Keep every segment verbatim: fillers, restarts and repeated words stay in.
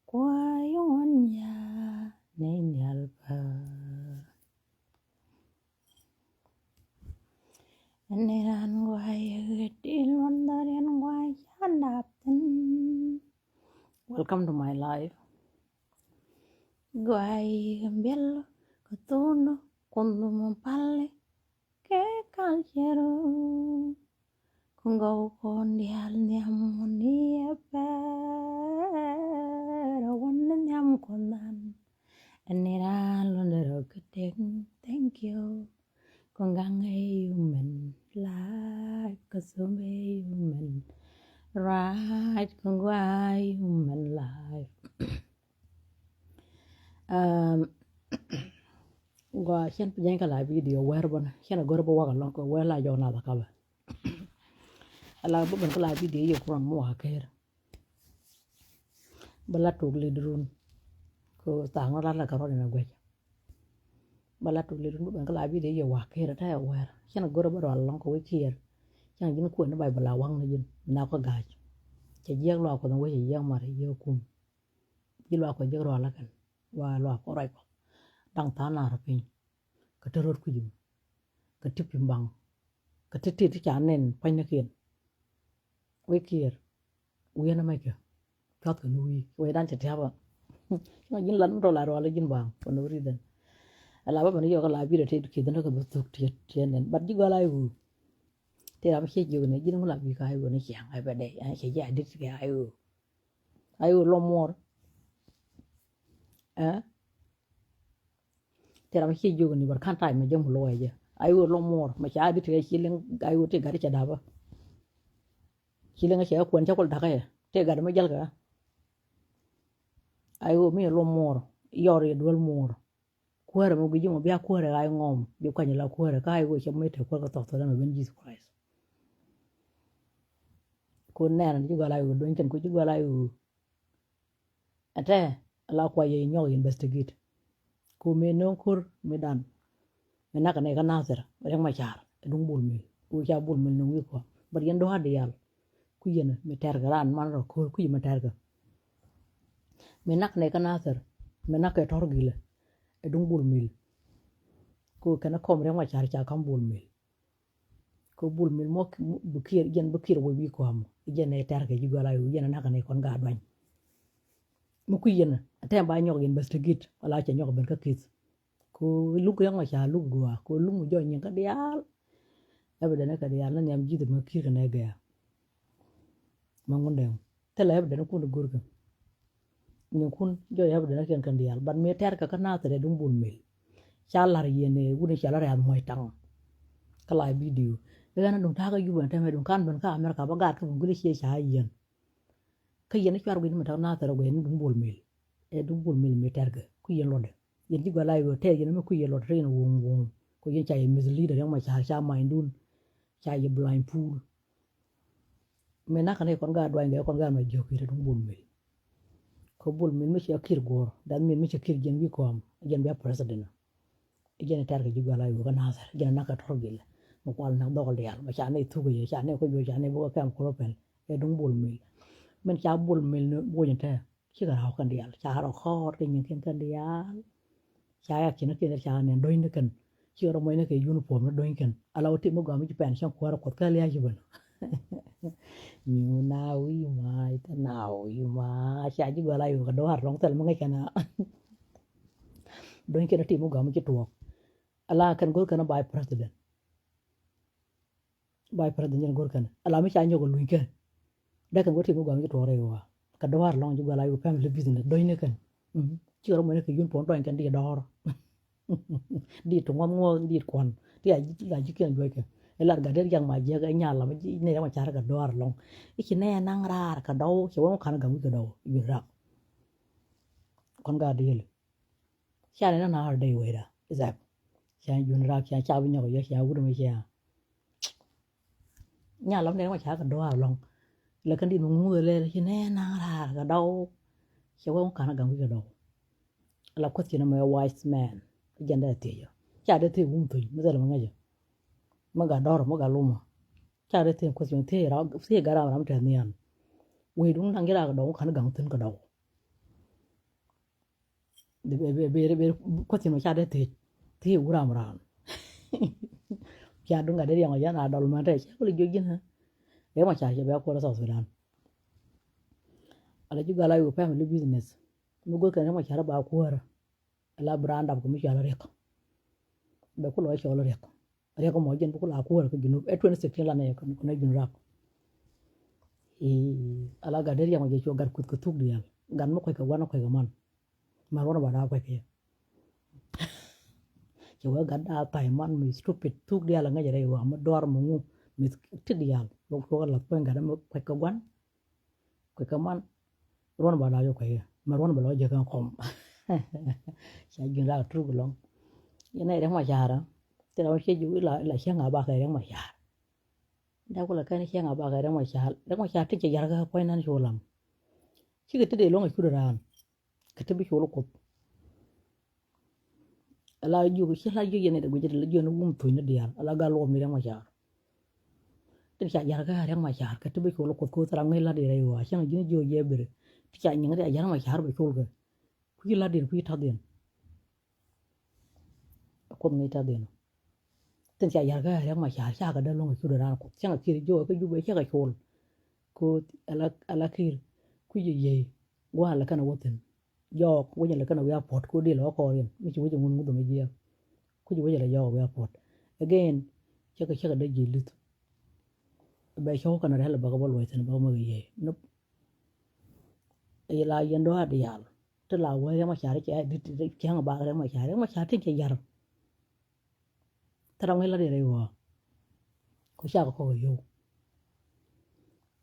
Kua yuŋun ya ni nhial pa. Ni ran gua yɛ di luɔn darian gua yan dap thin. Welcome to my life. Gua yɛ biɛl ka thun kun dum pali kɛ culture. Kun gɔw kɔn dial nhiam ni ɛ pɛr a wan ni nhiam kɔn dan. Ni ran luɔn darian kɛ tɛŋ. Thank you. Kun gaŋ ɛ human life ka thum ɛ human right. Kun gua human life. Um, gua cɛn pi jɛn ka la video wɛr bä na cɛn a gör bä wak alɔŋ kɛ wɛr la jɔk nath a kabɛ. A la bä ben ka la video yɛ kuran mɔ a ker. Bä la tuk lid run. Ko thaŋ lat la ka rɔd in a guɛc. Bä la tuk lid run bä ben ka la video yɛ wak ker a ta yɛ wɛr. Cɛn a gör bä rɔal alɔŋ kɛ wec kiɛr. Cɛn a ji̱n kuɛn ni bai bä la waŋ ni ji̱n. Mina kɔ gac. Cɛ jiɛk luak kuɔth in wec cɛ jiɛk mar cɛ jiɛk kum. Ji̱ luaak Kuɔth jek rual la kɛn wa luaak Kuɔth ruac Kuɔth. Daŋ tha̱a̱ŋ naar piny kɛ te rot kui̱c mi kɛ ti pi̱m baŋ kɛ ti ti ti ca nɛn pua̱nynikiɛn. Wec kiɛɛr wi̱i̱ ɛn ɛmɛ kɛ cuath kɛ ni wi̱i̱ wec dan cɛ tia̱a̱ ba. Cuma ji̱n lat mi tɔ la rual ji̱n baŋ for no reason. Ala ba bɛn yɔk ala bi rɛ te kiɛth ni kɛ bi thuk tiɛt tiɛt nɛn but ji̱ gɔal a iwu. Te ram ciɛ jiök ni ji̱n ŋun la bi ka a iwu ni ciaŋ a bɛ dɛ a ciɛ ji̱ a dit kɛ a iwu. Ayo lɔ muɔr. Ɛ tɛ ram cie jiök ni bar kan tay mɛ jɛ mu luɔy jɛ. Ayo lɔ muɔr mɛ ca di tɛ ci liŋ. Ayo tɛ gat cɛ dapä. Ci liŋ cɛ kuɛn cɛ kul dakä yɛ tɛ gat mɛ jɛl kɛ. Ayo mi lɔ muɔr yɔr yɛ duel muɔr. Kuäärä mɛ gui̱c ji̱ mɔ bia kuäärä ɣa̱c ŋɔm bi kuany la kuäärä ka ɣa̱c ɣöö cɛ mec te kuäär kä thɔk thɔk dämɛ ben Jesus Christ. Ko nɛɛrɛ ni ci gɔl a ɣöö duɔ̱ny kɛn ko ci gɔl a ɣöö. Ɛtɛ ala kua yɛ nyɔk investigate. Ko mëë no̱o̱ŋ ko̱r mëë dan mëë nak kɛ nɛy kä Nathir riɛk ma ca̱r ɛ duŋ bul mil ko ca bul mil ni wi̱i̱ kɔ. But yɛn dɔ̱a̱r diaal. Kui̱ yɛn mi tɛrkɛ raan man rɔ ko̱r kui̱ yɛn mi tɛrkɛ. Mi nak nɛ kä Nathir mi nak kɛ tɔr gilɛ ɛ duŋ bul mil. Ko kɛn kɔm riɛk ma car ca kam bul mil. Ko bul mil mɔ bi kiɛr jɛn bi kiɛr wec wi̱i̱ kɔam jɛn ɛ tɛrkɛ ji̱ guala yo̱ jɛn ɛ nak nɛ kɔn ga duany. Mi kui̱ yɛn tɛm ba nyɔk investigate wala cɛ nyɔk ben kä kith. Ko luk riɛk ma ca luk gua ko luk mi jɔ nyin kä diaal. Evidence kä diaal ni nhiam ji̱th mɛ ki̱i̱r kɛ nɛ gɛɛ. Mɛ ŋun dɛŋ thilɛ evidence kun i̱ go̱rkɛ. Nyin kun jɔ evidence kiɛn kɛn diaal but mi tɛr kɛ kä Nathir ɛ duŋ bul mil. Ca lar yɛn ɛ wun i̱ ca lar yɛn muɔc taŋ. Kä la video i̱ ɣän i̱ duŋ ta̱a̱ kä Juba ɛn tɛmɛ duŋ kan ben kä America bä gaat kä bun guli ciɛ ca yɛn. Kä yɛn i̱ cuar gui̱n mi ta̱k Nathir ɛ gui̱n i̱ duŋ bul mil. Ɛ duŋ bul mil mi tɛr kɛ ku yɛn luɔtdɛ. Yɛn ji̱ gɔaa la yɛ tɛɛr yɛn mi kui̱ yɛ luɔt rin wuɔ̱m wuɔ̱m. Ko yɛn ca yɛ mislead riɛk ma ca ca mac dun. Ca yɛ blind fool. Mi nak kɛn kɔn gaat duany gɛ kɔn gaat ma jiök kiri duŋ bul mil. Ko bul mil mi cɛ kir guɔr dat mil mi cɛ kir jɛn wi̱i̱ kɔam jɛn bia president. Jɛn tɛɛr kɛ ji̱ gɔaa la yɛ kä Nathir jɛn nak kɛ tɔr gilɛ. Mi kual nak dhɔk diaal ma ca nɛy thuk kɛ yɛ ca nɛy kɔ juɔc ca nɛy bukɛ kɛm kuɔl pɛl. Ɛ duŋ bul mil. Min ca bul mil ni buɔ̱ny tɛɛr. Cikɛ raw kɛn diaal ca rɔ kɔɔr kɛ nyin kɛn kɛn diaal. Ca yak ci ni kɛn ca nɛn do̱ny ni kɛn. Cikɛ rɔ mɔc ni kɛ uniform ni do̱ny kɛn ala wä ti mi gɔam ci pɛn cäŋ kuäärä kuɔth kä lia̱a̱ ci ben. Nyu na wi̱i̱ ma itɛ na wi̱i̱ ma. Ca ji̱ gɔaa la yuk kɛ dɔ̱a̱r lɔŋ thil mi ŋäc kɛn a. Do̱ny kɛn ti mi gɔam ci tuɔɔk. Ala kɛn go̱r kɛn a vice president. Vice president jɛn go̱r kɛn ala mi ca nyɔk luny kɛn. Dee kɛn wä ti mi gɔam ci tuɔɔk rɛy wa kɛ dɔ̱a̱r lɔŋ ji̱ gɔaa la yuk family business do̱ny ni kɛn. Cikɛ rɔ mɔc ni kɛ uniform do̱ny kɛn di dɔ̱ɔ̱r. Di ti ŋuɔth ŋuɔth di kuɔn ti a ji̱ kiɛn juɔc kɛ. Ɛ lar gat dee riak ma jiɛk ɛ nyal la mi ji̱ nɛ riak ma car kɛ dɔ̱a̱r lɔŋ. I̱ ci nɛ naŋ raar kɛ dɔw cɛ wä ŋu kan kɛ wi̱c kɛ dɔw yun rak. Kɔn gat di yɛli. Ca ni na na holiday wecda. Is that ca jun rak ca ca bi nyɔk yɛ ca wut mi ca. Nya lam dee ma ca kɛ dɔ̱a̱r lɔŋ. Lɛ kɛn dit mi ŋuth lɛ ci nɛ naŋ raar kɛ dɔw. Cɛ wee ŋu ka̱n a gaŋ wi̱c kɛ dɔw. La kuth ci nɛ mɛ wise man. Jɛn dee thiec ca dee thiec wum thuc mi thil mi ŋäcä. Mi gat dɔ̱r mi gat lumä. Ca dee thiec kuth ci nɛ thiec ram thiec gat ram ram tɛth nian. Wee duŋ naŋ ji̱ raa kɛ dɔw ka̱n gaŋ thi̱n kɛ dɔw. Ber ber ber kuɔth thi̱n mɛ ca dee thiec thiec wur ram ran. Ca duŋ a dee riɛŋ ɔ jɛn a dɔl mɛn rɛc cɛ kul jiök ji̱n ɛ. Riɛŋ mɔ ca cɛ bɛ kuɔr South Sudan. Ala ji̱ gal a yo̱ family business. Mi go̱th kɛn riɛŋ mɔ ca rɛ ba kuɔr. Ala bi raan dap kɛ mi cɔal riɛk. Bɛ kul ɔ cɔl riɛk. Riɛk mɔ jɛn bi kul a kuɔr kɛ Junub ɛ twenty sixteen la nɛ kɛ nɛ Junub rap. Ii ala gat dee riɛŋ mɔ jɛ cuɔ gat kuth kɛ thuk diaal gat mi kuec kɛ wan kuec kɛ man. Ma ruɔn ba daa kuec kɛ. Cɛ wee gat daa pay man mi stupid thuk diaal a ŋäc rɛy wa mi duar mi ŋu mi ti diaal wä cuɔ lath kuec gat mi kuec kɛ guan. Kuec kɛ man ruɔn ba daa jɔ kuec kɛ ma ruɔn ba lɔ jɛ kɛ kɔm. Ca ji̱n raa truk lɔŋ. Yɛn a riɛk ma ca̱r a ti ram cɛ ji̱ wi̱i̱ la cäŋ a bakɛ riɛk ma ca̱r. Dak kulɛ kɛn cäŋ a bakɛ riɛk ma ca̱r riɛk ma ca̱r ti cɛ yar kɛ kuec nan cu lam. Cikɛ ti dee luɔ̱ŋ a cut raan. Kɛ ti bi col kuoth. Ala jiök ci la jiök yɛn ɛ dee guic ɛ dee la jiök ni wum thuny ni diaal ala gal luɔm ni riɛk ma ca̱r. Tin ca jar kä riɛk ma ca̱r kɛ ti bi col kuoth koth ram ŋäc lat yɛ rɛy ɣɔaa cäŋ ji̱n jiök yɛ beri. Ti ca nyiŋ ti a jar ma ca̱r bɛ col kɛ. Kui̱ lat diɛn kui̱ tath diɛn. Kuoth ŋäc tath diɛn. Tin ca jar kä riɛk ma ca̱r ca kɛ dee luɔ̱ŋ kɛ cut raan kuoth cäŋ kɛ kiɛt jiök kä Jubɛ cä kɛ col. Koth ala ala kiɛt kui̱ ji̱ yiey gua̱a̱r lɛ kɛn a wä thi̱n. Jɔɔk wecɛ lɛ kɛn a wi̱i̱ a puɔ̱t ko̱ dil ɔ kɔɔr yɛn mi ci wecɛ ŋun ŋuth mi jiɛɛk. Kui̱ ji̱ wecɛ lɛ jɔɔk a wi̱i̱ a puɔ̱t. Again cä kɛ cä kɛ dee ji̱ luth. Bɛ cɔw kɛn a rɛl a bäkä bä luɔc thi̱n bäkä mi kɛ yiey. Nop. Ila yɛn dɔ̱a̱r diaal ti la wee riɛk ma ca̱r cɛ dit cäŋ a bak riɛk ma ca̱r riɛk ma ca̱r tin cɛ jar. Thil ram ŋäc lat yɛ rɛy ɣɔaa. Ku cakɛ kɔk ɛ yio̱w.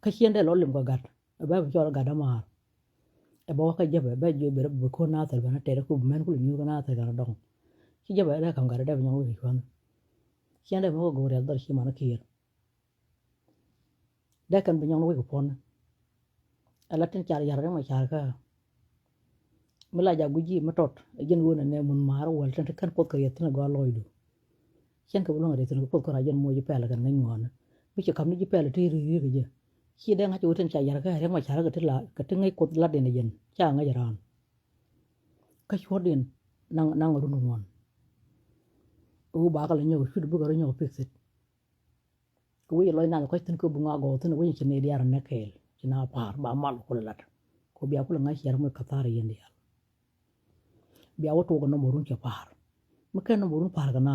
Kä ciɛn dee lɔ lim kɛ gat ɛ bɛ bi cɔl gat dämaar. Ɛ bɛ wä kä jäpɛ bɛ jiök bɛ rɛ bi ko̱r nathɛr bɛ na tɛt ɛ ku bi mɛn kul nyuur kä nathɛr gat dɔŋ. Ci jäpɛ dee ka̱m gat dee bi nyɔŋ wek kɛ cuänh. Ciɛn dee mɛ kɛ go̱o̱r rial dhɔr ci man kiɛɛr. Dee kɛn bi nyɔŋ ni wec kɛ puɔ̱n. Ala tin car yar riɛk ma car kä. Mi la jak guic ji̱ mi tɔt ɛ jiɛn ɣöö nɛ nɛ mun maar wäl tin ti kän kuoth kɛ riɛth tin ɛ gɔaa lɔcdu. Cɛn kɛ bi luäŋ riɛth tin kɛ kuoth kɛ rac jiɛn muɔc ji̱ pɛl kɛn ŋäc ŋuɔ̱ɔ̱ni. Mi ci ka̱m ni ji̱ pɛl ti ri̱i̱r ri̱i̱r kɛ ji̱. Ci dee ŋa̱c ɣöö tin ca yar kä riɛk ma car kɛ ti la kɛ ti ŋäc kuoth latdiɛn ɛ jiɛn ca ŋäc raan. Kä cuɔ̱tdiɛn naŋ naŋ run ŋuɔ̱n. Ɣöö bakɛ la nyɔk cut bikɛ rɔ nyɔk fix it. Kɛ wec lɔc nath kɔc thi̱n kä buŋ a gɔw thi̱n wec ci nɛy diaal rɔ nɛk kɛɛl ci na pa̱a̱r ba mal kulɛ lat. Kɛ bia kulɛ ŋa̱c ciɛr moc kathar yɛn diaal. Bia wä tuɔk kɛ nɔmɔ run cɛ pa̱a̱r. Mi kɛn nɔmɔ run pa̱a̱r kɛ na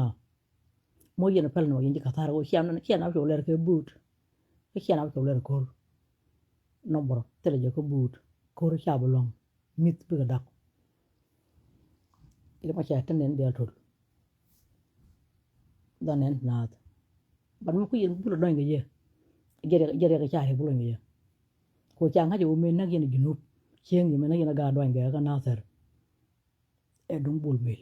moc yɛn pɛl nɔmɔ yɛn ci kathar kɛ wec ciɛ na cɛ na cɛ wä lɛr kɛ buut. Kä ciɛ na cɛ wä lɛr ko̱r. Nɔmɔ rɔ thilɛ jɛ kä buut ko̱r ca bi luäŋ. Mi̱th bikɛ dak. Riɛk ma car te nɛn diaal to̱l. Dhɔn nɛn naath. Bat mi kui̱ yɛn bulɛ dɔny kɛ yɛ. Jɛ riɛk jɛ riɛk ca riɛk bulɛ dɔny kɛ yɛ. Kɛ ca ŋa̱c ɛ wä mëë näk yɛn ɛ Junub cieŋ yɛ mëë näk yɛn ɛ gaat dɔny kɛ kä nathɛr. Ɛ duŋ bul mil.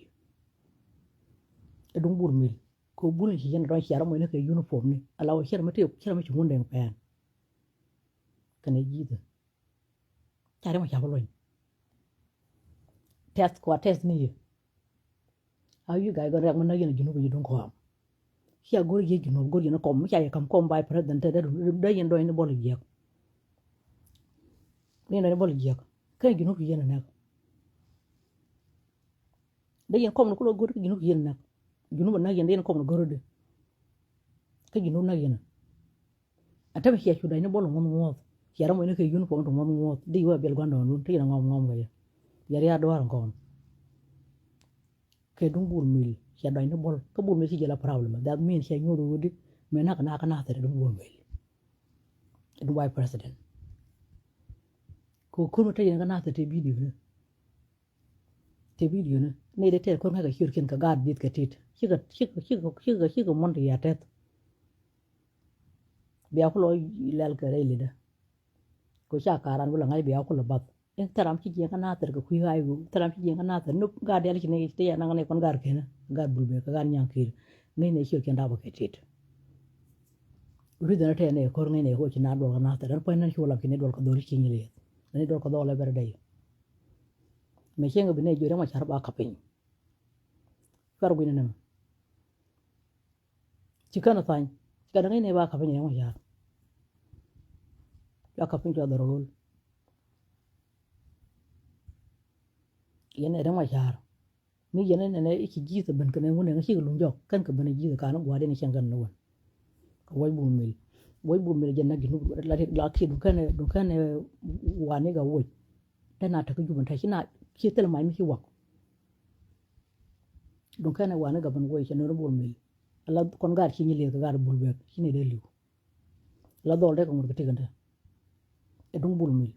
Ɛ duŋ bul mil kɛ wä bul ni ci yɛn ɛ dɔny ciar mɔc ni kɛ uniform ni ala wä ciar mi tëë ciar mi ci ŋun dɛŋ pɛn. Kɛnɛ ji̱thä. Ca riɛk ma ca bi luɔny. Tɛth kua tɛth ni yɛ. How you guys gonna riɛk mi näk yɛn a Junub a yi duŋ kɔam. Cia go̱r yɛ Junub go̱r yɛn a kɔm mi ca yɛ kam kɔm vice president te dee dee yɛn dɔny ni bɔl jiɛk. Ni yɛn dɔny ni bɔl jiɛk kä Junub ci yɛn a nɛk. Dee yɛn kɔm ni kulɔ go̱r kä Junub ci yɛn a nɛk. Junub a näk yɛn dee yɛn kɔm ni go̱r di. Kä Junub näk yɛn a. A tämɛ cia cu da̱c ni bɔl ŋuɔ̱th ŋuɔ̱th cia rɔm wec ni kɛ uniform ti ŋuɔ̱th ŋuɔ̱th di wä biɛl gua̱ndɔɔŋdun ti yɛn a ŋɔm ŋɔm kɛ yɛ. Yɛ ria̱a̱ duaar ŋɔm. Kɛ duŋ bul mil cia da̱c ni bɔl kä bul mil ci jɛ la problem. That mean cia nyuɔth wä di mɛ nak nak kä nathɛr duŋ bul mil. Duŋ vice president. Kɛ ko̱r mi te yɛn kä nathɛr te video ni. Te video ni nɛy dee tɛth ko̱r ŋäc kɛ ciötkiɛn kɛ gaat dieth kɛ tit cikɛ cikɛ cikɛ cikɛ cikɛ muɔ̱n ti ya tɛth. Bia kulɔ lɛl kɛ rɛy lidä. Kɛ ca ka̱ran kulɔ ŋa̱c bia kulɔ bath. Ɛn thɛram ci jiɛn kä nathɛr kɛ kui̱ ɣa̱c ɣöö thɛram ci jiɛn kä nathɛr ni gaat diaal ci nɛy ti ya naŋ nɛy kɔn gar kɛn. Gaat bul bek kɛ gaat nyaŋ ki̱i̱r ŋäc nɛy ciötkiɛn dapä kɛ tit. Ri dhɛn tɛ nɛy ko̱r ŋäc nɛy ko̱r ci na duɔl kä nathɛr ɛn puɔ̱ny nɛn ci wä lam ci nɛy duɔl kɛ dhɔl ci nyi lieth. Nɛy duɔl kɛ dhɔl ɛ bɛr dɛy. Mɛ cieŋ bi nɛy jiöt riɛk ma ca̱r ba ka̱p piny. Cuar gui̱n ni nɛmɛ. Ci kän a thany ci kän a ŋäc nɛy ba ka̱p piny riɛk ma ca̱r. Ba ka̱p piny cua dhɔr ɣöl. Yɛn ɛ Riɛk Macar. Mi yɛn ɛ nɛnɛ i̱ ci ji̱th ɛ ben kɛnɛ ŋun ɛ ŋa cikɛ luny jɔk kɛn kɛ ben i̱ ji̱th ɛ ka̱n i̱ gua̱a̱r in i̱ cɛn kɛn ni wän. Kɛ wäc Bol Mel. Wäc Bol Mel jɛn na Junub la riɛk la kiɛ duŋ kɛn ɛ duŋ kɛn ɛ wani gɛ woc. Tɛ na tek kä Jubɛ tɛ ci na ci thil mac mi ci wak. Duŋ kɛn ɛ wani gɛ ben woc cɛ nööri Bol Mel. Ala kɔn gaat ci nyi lieth kɛ gaat Bol Bɛk ci ni dee li̱w. Ala dhɔl dee kɛ ŋut kɛ tikɛn tɛ. Ɛ duŋ Bol Mel.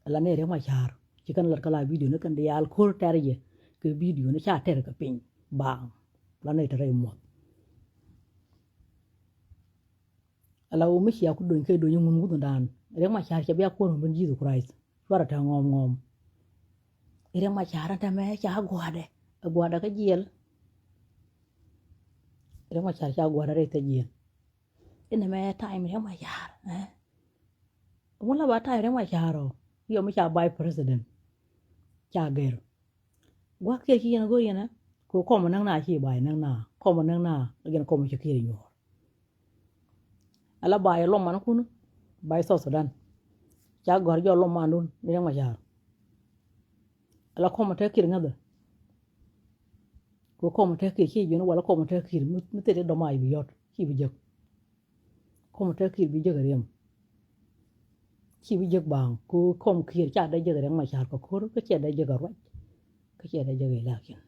Ala nɛ Riɛk Macar ci kɛn lat kä la bidio ni kɛn diaal ko̱r tɛr jɛ kɛ bidio ni ca tɛr kɛ piny baaŋ. Ala nɛ tɛr rɛy muɔth. Ala wä mi cia ku dony kɛ dony ŋun wuthundan. Riɛk Macar cɛ bia kuɔn ben Jesus Christ cuarɛ tɛ ŋɔm ŋɔm. Riɛk Macar ɛn tɛmɛ ca gua̱dɛ ɛ gua̱dɛ kä jiɛl. Riɛk Macar ca gua̱dɛ rɛy thɛ jiɛl. Inɛ mɛ time Riɛk Macar ɛ. Ŋun la ba time Riɛk Macar ɔ yɔ mi ca vice president. Ca gɛr. Gua̱k kiɛ ci yɛn a go̱r yɛn ɛ kɛ kɔm näk na ci ba yɛ näk na kɔm näk na. Gɛn kɔm ci kiɛ nyuɔr. Ala ba yɛ lɔm man kun ba yɛ South Sudan. Ca gɔ̱r jɔ lɔm man dun ni Riɛk Macar. Ala kɔm te kiɛ ŋäthɛ. Kɛ kɔm te kiɛ ci jiɔn wala kɔm te kiɛ mi thil dɔm a i̱ bi yɔt ci bi jek. Kɔm te kiɛ bi jek riɛm. Ci bi jek baaŋ kɛ kɔm kiɛ ca dee jek Riɛk Macar kɛ ko̱r kä cɛ dee jek a ruac. Kä cɛ dee jek a ilakiɛn.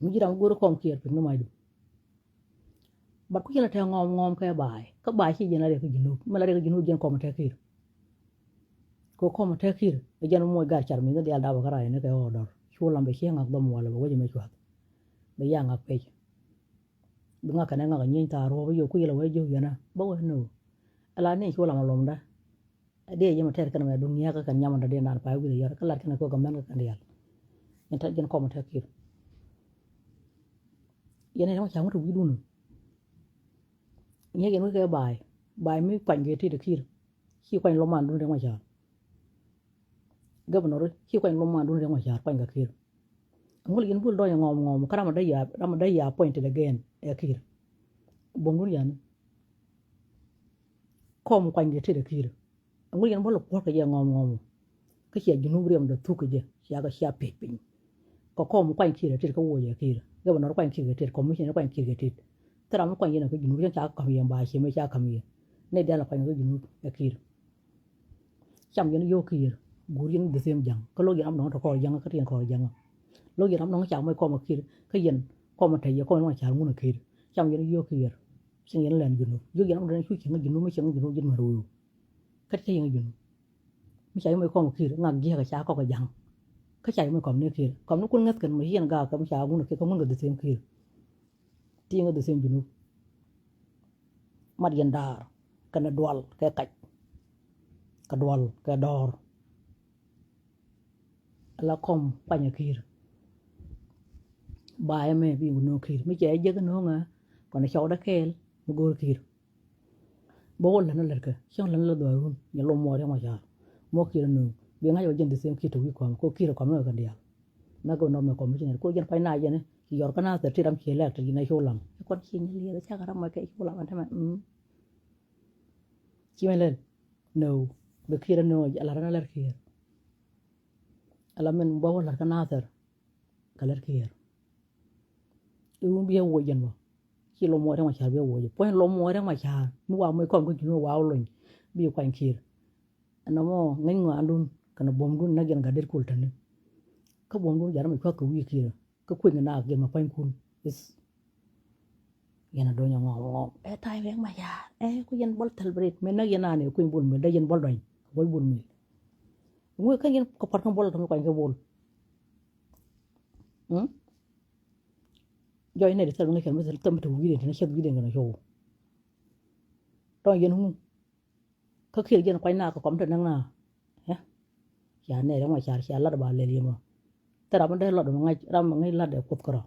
Mi ji̱ ram go̱r kɔm kiɛ piny ni macdu. Bat ku cin a te ŋɔm ŋɔm kɛ baay kä baay ci jɛn a riɛk kä Junub mi la riɛk kä Junub jɛn kɔm te kiɛ. Kɛ kɔm te kiɛ ɛ jɛn moc gar car mi ni dial dap kä ray ni kɛ ɣɔɔ dɔr cu lam bɛ ci ŋak dhɔm wala bɛ wec mɛ cuath. Bɛ ya ŋak pec. Bi ŋak kɛn ɛ ŋak a nyieeny thaar ruɔp i̱ yɛ kui̱ la wee jiök yɛn a bä wee ni ɣöö. Ala ni cu lam a lomda. A dee yɛ mɛ tɛr kɛn mɛ duŋ nyiakä kɛn nyamanda dee naan pa̱a̱ wi̱i̱ la yɔr kä lat kɛn a kɛ gɛ mɛn kä kɛn diaal. Yɛn tɛr jɛn kɔm tɛr ki̱r. Yɛn ɛ mɛ ca ŋut wi̱i̱dun. Nyiak yɛn wi̱i̱ kɛ ba̱a̱y ba̱a̱y mi kuany kɛ tit ɛ ki̱r. Ci kuany lomandun Riɛk Macar. Gɔbɛnɔri ci kuany lomandun Riɛk Macar kuany kɛ ki̱r. Ŋul yɛn bul dɔny ŋɔm ŋɔm kä ram a dee ya ram a dee ya appointed again ɛ ki̱r. Buɔ̱mdun yani. Kɔm kuany kɛ tit ɛ ki̱r. Ŋul yɛn bul kuɔ̱r kɛ jɛ ŋɔm ŋɔm. Kä cia Junub riɛm dee thuk kɛ jɛ cia kɛ cia pec piny. Kɛ kɔm kuany ki̱r ɛ tit kä wuɔc ɛ ki̱r. Gɔbɛnɔri kuany ki̱r kɛ tit, commissioner kuany ki̱r kɛ tit. Thil ram mi kuany yɛn ɛ kä Junub cɛn ca käm yɛn ba cie mëë ca käm yɛn. Nɛ diaal ɛ kuany kä Junub ɛ ki̱r. Cam yɛn yio̱o̱k ki̱i̱r guur yɛn the same ja̱ŋ kä lo̱k yɛn ram dɔ̱ŋ tɔ kɔɔr ja̱ŋ kä tiɛn kɔɔr ja̱ŋ. Lo̱k yɛn ram dɔ̱ŋ cak mɔc kɔm a ki̱i̱r kä yɛn kɔm a tɛc yɛ kɔm a car ŋun a ki̱i̱r. Cam yɛn yio̱o̱k ki̱i̱r cieŋ yɛn lɛn Junub yio̱k yɛn ram dɔ̱ŋ cu cieŋ a Junub mi cieŋ a Junub ji̱n mɛr wëë. Kä ti cieŋ a Junub mi ca yɛ mɔc kɔm a ki̱i̱r ŋak jiäk a ca kɔk a ja̱ŋ. Kä ca yɛ mɔc kɔm ni ki̱i̱r kɔm ni kun ŋäth kɛn mi ci yɛn gaak kɛ mi ca ŋun a ki̱i̱r kä ŋun kɛ the same ki̱i̱r. Ti ŋä the same Junub. Mat yɛn daar kɛnɛ dual kɛ kac kɛ dual kɛ dɔɔr. Ala kɔm kuany a ki̱i̱r. Ba ɛmɛ bi wä no̱o̱ŋ ki̱i̱r mi cɛ jek no̱o̱ŋ ɛ kɔn cɔwdä kɛɛl mi go̱o̱r ki̱i̱r. Bä wä län a lät kɛ cäŋ län a lät dhɔaarun yɛ lom muɔɔr yɛ ŋɔc ca̱a̱r muɔ ki̱i̱r a no̱o̱ŋ bi ŋa̱c wä jɛn the same ki̱i̱r te wi̱i̱ kɔm kɛ ki̱i̱r a kɔm ni kɛ kɛn diaal. Mɛ kɛ nɔmɛ kɔm mi ci nɛn ko jɛn pa̱ny na jɛn i̱ yɔr kä na thɛr ti ram cie lɛk te ji̱n a cu lam. I̱ kɔn cie nyɛ liɛth cakɛ ram mɛ kɛ cu lam ɛn tämɛ. Ci mɛ lɛl nööw bɛ kiɛr a nööŋ a la rɛn a lɛr kiɛr. A la min bä wä la̱r kä Nathɛr kɛ lɛr kiɛr. I̱ wun bi a wuɔc jɛn bä ci lom muɔɔr rɛŋ ma ca̱a̱r bi a wuɔc jɛ puɔ̱ny lom muɔɔr rɛŋ ma ca̱a̱r mi wa moc kɔm kä ji̱n mi wa wä lony bi kuany kiɛr. Ɛn nɔmɔ ŋäc ŋɔaandun kɛnɛ buɔ̱mdun näk jɛn gat det kul täni. Kä buɔ̱mdun jɛn ram mi cua̱th kɛ wi̱i̱ kiɛr. Kä kuec ni naak jɛ mɛ pua̱nykun. Yɛn a do̱ny a ŋɔm ŋɔm ɛ ta̱y wek ma yaar ɛ ku yɛn bol thɛl bret mɛ näk yɛn an ɛ kueny bol mɛ dee yɛn bol dɔny. Kɛ kuec bol mɛ ŋuek kä yɛn kɛ pua̱t kä bol kɛ mi kuany kɛ bol. Jɔc nɛ di thɛl mi ŋäc kɛn mi thɛl mi te wi̱i̱dɛn te ni cɛth wi̱i̱dɛn kɛn a cɔw. Tɔ̱ yɛn ŋu. Kä kiɛ jɛn kuany na kɛ kɔm te näk na. Cia nɛɛrɛ mɔ car cia lat ba lɛl yɛ mɔ. Thil ram mi dee lat mɔ ŋa̱c ram mi ŋa̱c lat dee kuoth kärɔ.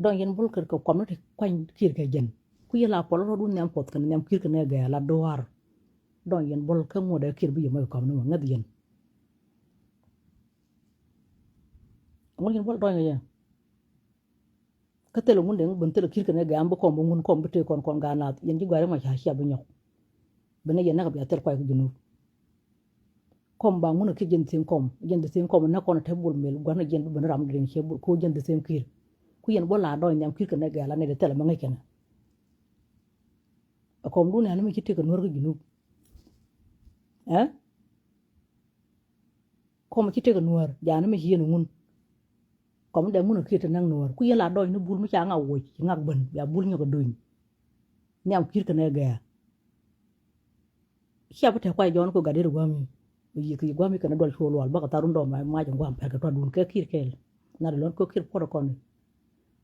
Dɔ̱ŋ yɛn bol kɛ kɔm ni ti kuany kiɛ kɛ jɛn ku yɛ la pɔl rɔɔdun nhiam puɔth kɛn nhiam kiɛ kɛ nɛ gɛɛ la duaar. Dɔ̱ŋ yɛn bol kä ŋuɔ̱t dee kiɛ bi yɛ mɔ kɛ kɔm ni mɔ ŋäth yɛn. Ŋuɔ̱t yɛn bol dɔ̱ŋ yɛ. Kä thilɛ ŋun deŋ ben thilɛ ki̱r kɛn ɛ gɛ̈m bi kɔm bi ŋun kɔm bi tëë kɔn kɔn gaat naath yɛn ji̱ gɔ̱a̱r ɛ ma ca cia bi nyɔk. Bi nɛ yɛn näk bia thil kuay kä Junub. Kɔm ba ŋun a kiɛ jɛn the same kɔm, jɛn the same kɔm, nɛ kɔn a te Bol Mel, gua̱n a jɛn bi ben ram diriŋ ciɛ Bol, ko jɛn the same Kiir. Ku yɛn bä la dɔɔny nhiam Kiir kɛ nɛ gɛɛl a nɛ de thilɛ mɛ ŋäc kɛnɛ. A kɔm dun ɛn mi ci tëk a Nuäär kä Junub. Ɛ? Kɔm ci tëk a Nuäär, ja̱a̱n mi ci yɛn ŋun. Kɔm dɛ ŋun a kiɛ te näk Nuäär. Ku yɛn la dɔɔny ni Bul mi ca ŋak woc, ci ŋak ben, bia Bul nyɔk a duny. Nhiam Kiir kɛ nɛ gɛɛl. Cia bi te kuay jɔn ko gat deri guami. Yi ki guami kɛn dual cuɔ lual bak a tharun dɔm ma mac guam pɛr kɛ tuadun kɛ Kiir kɛl. Na de lɔn ko Kiir puɔt kɔn.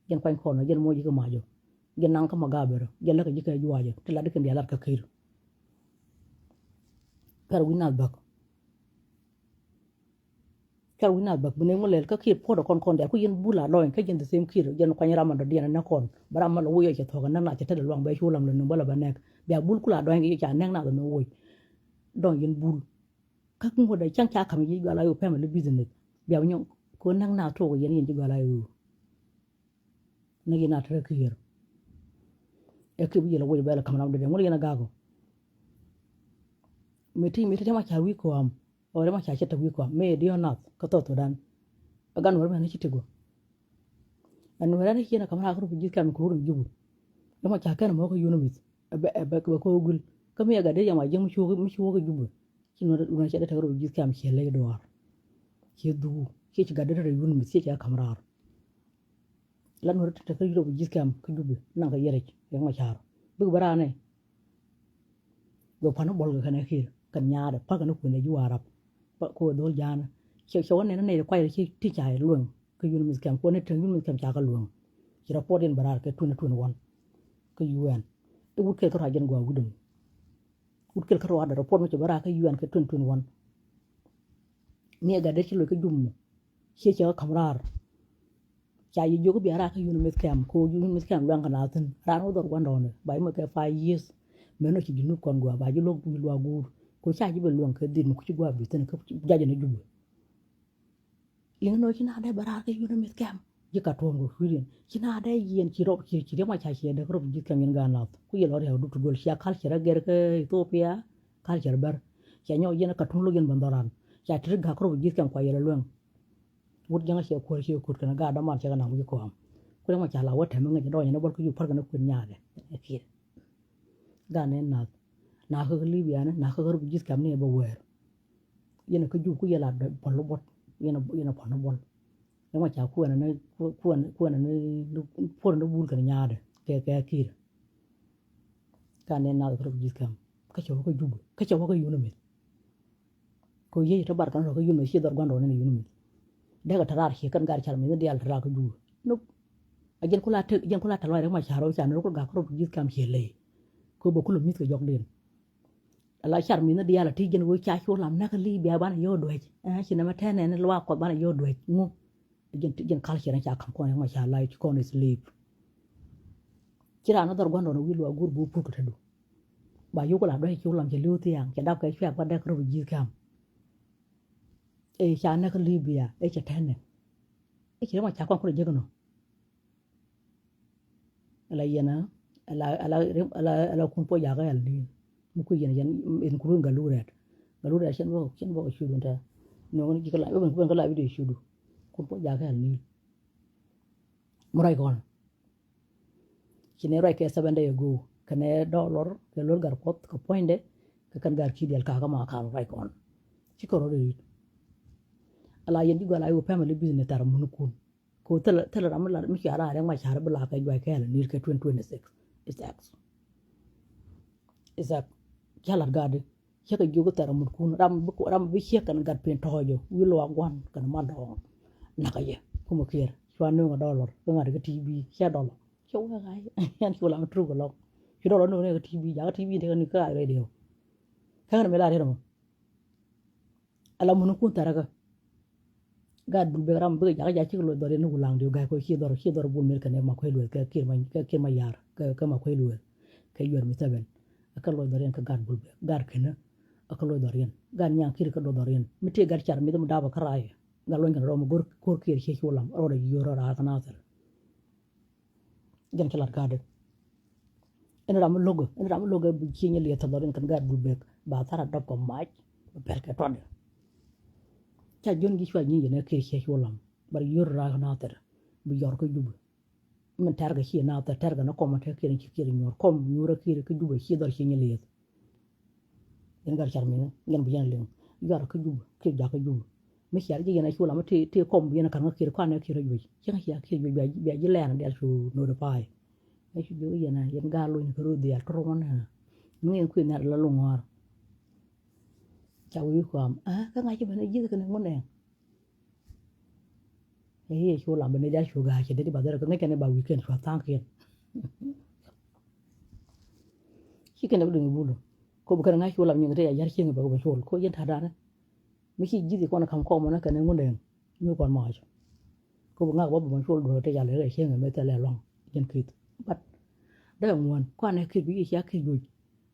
Jɛn kuany kɔn jɛn mo yi kɛ majo. Jɛn naŋ kä ma gaber jɛn lɛ kɛ ji kɛ juaje ti lat di kɛn dia lat kɛ Kiir. Kɛr wi̱n nath bäk. Kɛr wi̱n nath bäk bi nɛy ŋu lɛl kä Kiir puɔ̱t ɛ kɔn kɔn diaal ku yɛn Bul a dɔɔny kä jɛn the same Kiir jɛn kuany ram a dɔ̱diɛn a näk kɔn bä ram a lɔ woc ɛ cɛ thuɔ̱k a näk nath cɛ tetdɛ luaŋ bɛ cu lam lɛ nöm bä lɛ bɛ nɛk bia Bul kula dɔɔny kɛ yɛ ca nɛk nath ɛmɛ woc. Dɔɔny yɛn Bul kä ŋuɔ̱t ɛ cäŋ ca ka̱m ji̱ guala yɛ family business bia bi nyɔŋ kɛ näk nath tuɔk yɛn yɛn ji̱ guala yɛ. Ni yɛn a te rɛ Kiir. Ɛ Kiir bi yɛl a woc bɛ lɛ ka̱m ram dee dee ŋuɔ̱t yɛn a gak ɔ. Mi ti mi ti ti ma ca wi̱i̱ kɔam. Ɔ ri ma ca cɛ te wi̱i̱ kɔam mi diɔ̱ɔ̱n nath kä South Sudan. Ɛ gan wär mɛn ci ti gɔ. Ɛn wär ɛn ci yɛn a ka̱m rak kä rup ji̱th kɛm kɛ wur in Jubu. Ɛ ma ca kɛn mɔ kä yun mith. Ɛ bɛ ɛ bɛ kɛ bɛ kɔ gul kä mi ɛ gat dee yɛ ma jiäŋ mi ci wä kä Jubu. Ci nuɔ̱t nuɔ̱t cɛ dee tekɛ rɔ ji̱th kɛm ciɛ ley duaar. Ciɛ dhuu ciɛ ci gat dee rɔ yun mi ciɛ cɛ ka̱m raar. La nuɔ̱t tekɛ rɔ ji̱th kɛm kä Jubi naŋ kɛ yɛrɛc yɛ ŋɔ ca̱r bikɛ bä raanɛ. Bɛ pa̱n ni buɔl kɛ kɛn ɛ Kiir kɛn nyaadɛ pa̱k kɛn ni kuën ɛ ji̱ Warap. Kɛ wä dho̱l ja̱a̱nä cɛ cɛ wä nɛn ni nɛy kuay rɔ ci ti ca lueŋ. Kä yun mi kɛm kuɔn ni te yun mi kɛm ca kɛ lueŋ. Ci rɔ puɔt in bɛ raar kɛ tuën tuën wan. Kä U N i̱ wut kɛl kä rɔ a jɛn gɔaa wi̱däm. Wut kɛl kä ruaadɛ report mi cɛ bä raak kä U N kɛ twenty twenty one. Ni ɛ gat dee ci loc kä Jubɛ mɔ ciɛ cɛ kä ka̱m raar. Ca ji̱ jiök i̱ bia raak kä yun mith kɛm kɛ ɣöö yun mith kɛm luaŋ kɛ naath thi̱n raan wä dhɔr gua̱ndɔɔŋni ba imɛ kɛ five years. Mëë nɔ ci ji̱ nup kɔn gua̱a̱ ba ji̱ luɔ̱k wi̱i̱ luaak guur kɛ ɣöö ca ji̱ bɛ luäŋ kɛ dhil mi ku ci gua̱a̱ bi̱i̱ thi̱n kä ja̱jɛ ni Jubɛ. Liŋ nɔ ci na dee bɛ raar kä yun mith kɛm. Ji̱ ka tuɔ̱ɔ̱m kɛ kui̱diɛn ci na dee yɛn ci rɔp ci ci riɛm a ca ciɛ dee kä rɔp ji̱ kɛm yɛn gaat nath ku yɛ lɔ riɛk dut tu duel cia culture a gɛr kä Ethiopia. Culture bɛr cia nyɔk yɛn ka tuŋ lo̱k yɛn bɛ dhɔran cia ti ri gak kä rɔp ji̱ kɛm kua yɛl a luɛŋ. Wut jäŋä ciɛ kuäär ciɛ kut kɛn a gaat dɔ̱man ciɛ kɛ naŋ wi̱i̱ kɔam. Ku riɛm a ca la wä tɛm mi ŋäc dɔɔny yɛn a bɔl kä yuk pär kɛn a kui̱n nyaakɛ. Gan ni nath nakä kä Libya ni nakä kä rɔ bi ji̱th kɛm ni bɛ wɛɛr. Yɛn kä Jubɛ ku yɛ la puɔl ni buɔt yɛn a puɔl ni buɔl. Yɛn ma ca kuɛn ni kuɛn ni puɔl ni bul kɛn nyaadɛ kɛ kɛ Kiir. Gan ni nath kä rɔ bi ji̱th kɛm kä cɛ wä kä Jubɛ kä cɛ wä kä yun mith. Kɛ yiëë te bar kɛn rɔ kä yun mith ci dhɔr gua̱n rɔ ni yun mith. Dee kɛ te raar ci kɛn gar car mith ni diaal te raar kä Jubɛ. Nop. A jɛn kula te jɛn kula te lɔc rɛ ma car rɔ ca ni rɔ kul gak rɔ bi ji̱th kɛm ci ley. Kɛ bɛ kulɛ mi̱th kɛ jɔk den. Ala car mi̱th ni diaal a ti jɛn wee ca cu lam näk Libya banɛ yio̱w duec. Ɛ ci nɛmɛ tɛn nɛn luaak Kuɔth banɛ yio̱w duec ŋu. Jɛn ti jɛn culture ni ca ka̱m kɔn yɔ̱ŋ a ca la ci kɔn slave. Ci raan ni dhɔr gua̱ndɔɔŋ wi̱i̱ luaak guur bu pur kɛ te du. Ba yio̱w ku la duec cu lam cɛ li̱w thiaŋ cɛ dap kɛ cuɛk ba dɛk rɔ bi ji̱th kɛm. Ɛ ca näk Libya ɛ cɛ tɛn nɛn. Ɛ ci rɛ ma ca kɔn kulɛ jek nɔ. Ala yɛn a ala ala ala ala kun po jakä yal ni. Mi ku yɛn yɛn in kuru galu rɛt. Galu rɛt cɛn bä cɛn bä cu dun tɛ. Nɔ ni jikä la ben ben kala video cu du. Kun po jakä yal ni. Mu ray kɔn. Ci ne ray kɛ seven day ago kɛ ne dollar kɛ lor gar Kuɔth kɛ puɔ̱nydɛ kɛ kɛn gar ki dial ka ka ma kan ray kɔn. Ci kɛ rɔ de rit. Ala yɛn ji̱ gɔal a yɔ family business tar mun kun. Ko thilɛ thilɛ ram mi lat mi cia raar ɛŋ ma car bi la kɛ juac kɛɛl ni kɛ twenty twenty six. Is X. Is X. Cia lat gat di. Ciɛ kɛ jiök thɛr amut kun ram bi ram bi ciek kɛn gat pin tɔɔcɔ wi̱i̱ luaak gua̱n kɛn ma dɔɔŋ. Nakä yɛ kumɛ kiɛɛr cua nööŋ a dɔlɔr kä ŋa̱t kä T V ciɛ dɔlɔr. Ciɛ wee ɣa̱c ɛn cu lam truk kɛ lɔk. Cu dɔlɔr nööŋ ni kɛ T V jakä T V ni kɛ ni kä ɣa̱c radio. Kä ɣän mi la riet ɛmɔ. Ala mun kun tharakä. Gaat bul bek ram bek jakä jakä cik loc dhɔr yɛn ni wulaŋ diw ga̱a̱c kɔ ci dhɔr ci dhɔr bul mel kɛnɛ ma kuec lueth kɛ kir ma kɛ kir ma yar kɛ kɛ ma kuec lueth. Kɛ yuɛr mi thɛbɛn. Ɛ kɛ loc dhɔr yɛn kɛ gaat bul bek gaat kɛnɛ. Ɛ kɛ loc dhɔr yɛn gaat nyaŋ kir kɛ loc dhɔr yɛn mi tëë gaat car mi dhɛ mi dapɛ kä raayɛ. Gaat luɔny kɛnɛ rɔm go̱r ko̱r kiɛr ciec ci wulaŋ rɔɔdɛ yuɔr rɔ raar kä nathɛr. Jɛn ci lat ka̱a̱dɛ. Ɛn ram mi lo̱kɛ ɛn ram mi lo̱kɛ bi ci nyɛ liɛth thɔdhɔr in kɛn gaat bul bek ba thar a dɔp kɛ mac. Bɛ pɛl kɛ tɔtdɛ. Ca jiɔn ji̱ cua nyic yɛn ɛ Kiir ciɛ cu lam. Bar yio̱r raak Nathir bi yɔr kä Jubɛ. Min tɛrkɛ ci Nathir tɛrkɛ ni kɔm tɛ Kiir ci Kiir nyuɔr kɔm nyuɔr ɛ Kiir kä Jubɛ ci dhɔr ci nyi lieth. Yɛn gat car mi yɛn bi yɛn liŋ yɔr kä Jubɛ Kiir jakä Jubɛ. Mi ciar ji̱ yɛn ɛ cu lam ti ti kɔm bi yɛn ka̱n kä Kiir kuanɛ Kiir juec cieŋ cia Kiir juec bia ji̱ lɛɛn dial cu notify. Ɛ cu jiök yɛn ɛ yɛn gaat lony kä röth dhial tɔr ŋuɔ̱n ɛ. Mi ŋiɛn kui̱ nhial la loŋ ŋɔ̱a̱r. Ca wi̱i̱ kuam ɛ kä ŋa̱c ci ben ɛ ji̱th kɛn ɛ ŋun ɛ. Ɛ i̱ cu lam ben ɛ dial cu ga̱a̱c cɛ det i̱ ba dhɛr kɛ ŋäc kɛn ɛ ba weekend cua tha̱a̱ŋkiɛn. Ci kɛn ɛ bi duŋ i̱ bulu. Ko bi kɛn ɛ ŋa̱c cu lam nyiŋ te ya ya̱r cieŋ i̱ bɛ kɛ bɛ col ko yɛn ta̱a̱ da̱a̱nɛ. Mi ci ji̱th i̱ kɔn ɛ ka̱m kɔm ɔnä kɛn ɛ ŋun ɛ. Nyuur kɔn mɔɔc. Ko bi ŋak bä bi mɔ col duɔ̱ɔ̱r te ca lɛ kɛ cieŋ ɛ mëë thilɛ luaŋ. Jɛn Kiir. But dee ŋuɔ̱n kuanɛ Kiir bi ci cia Kiir juec.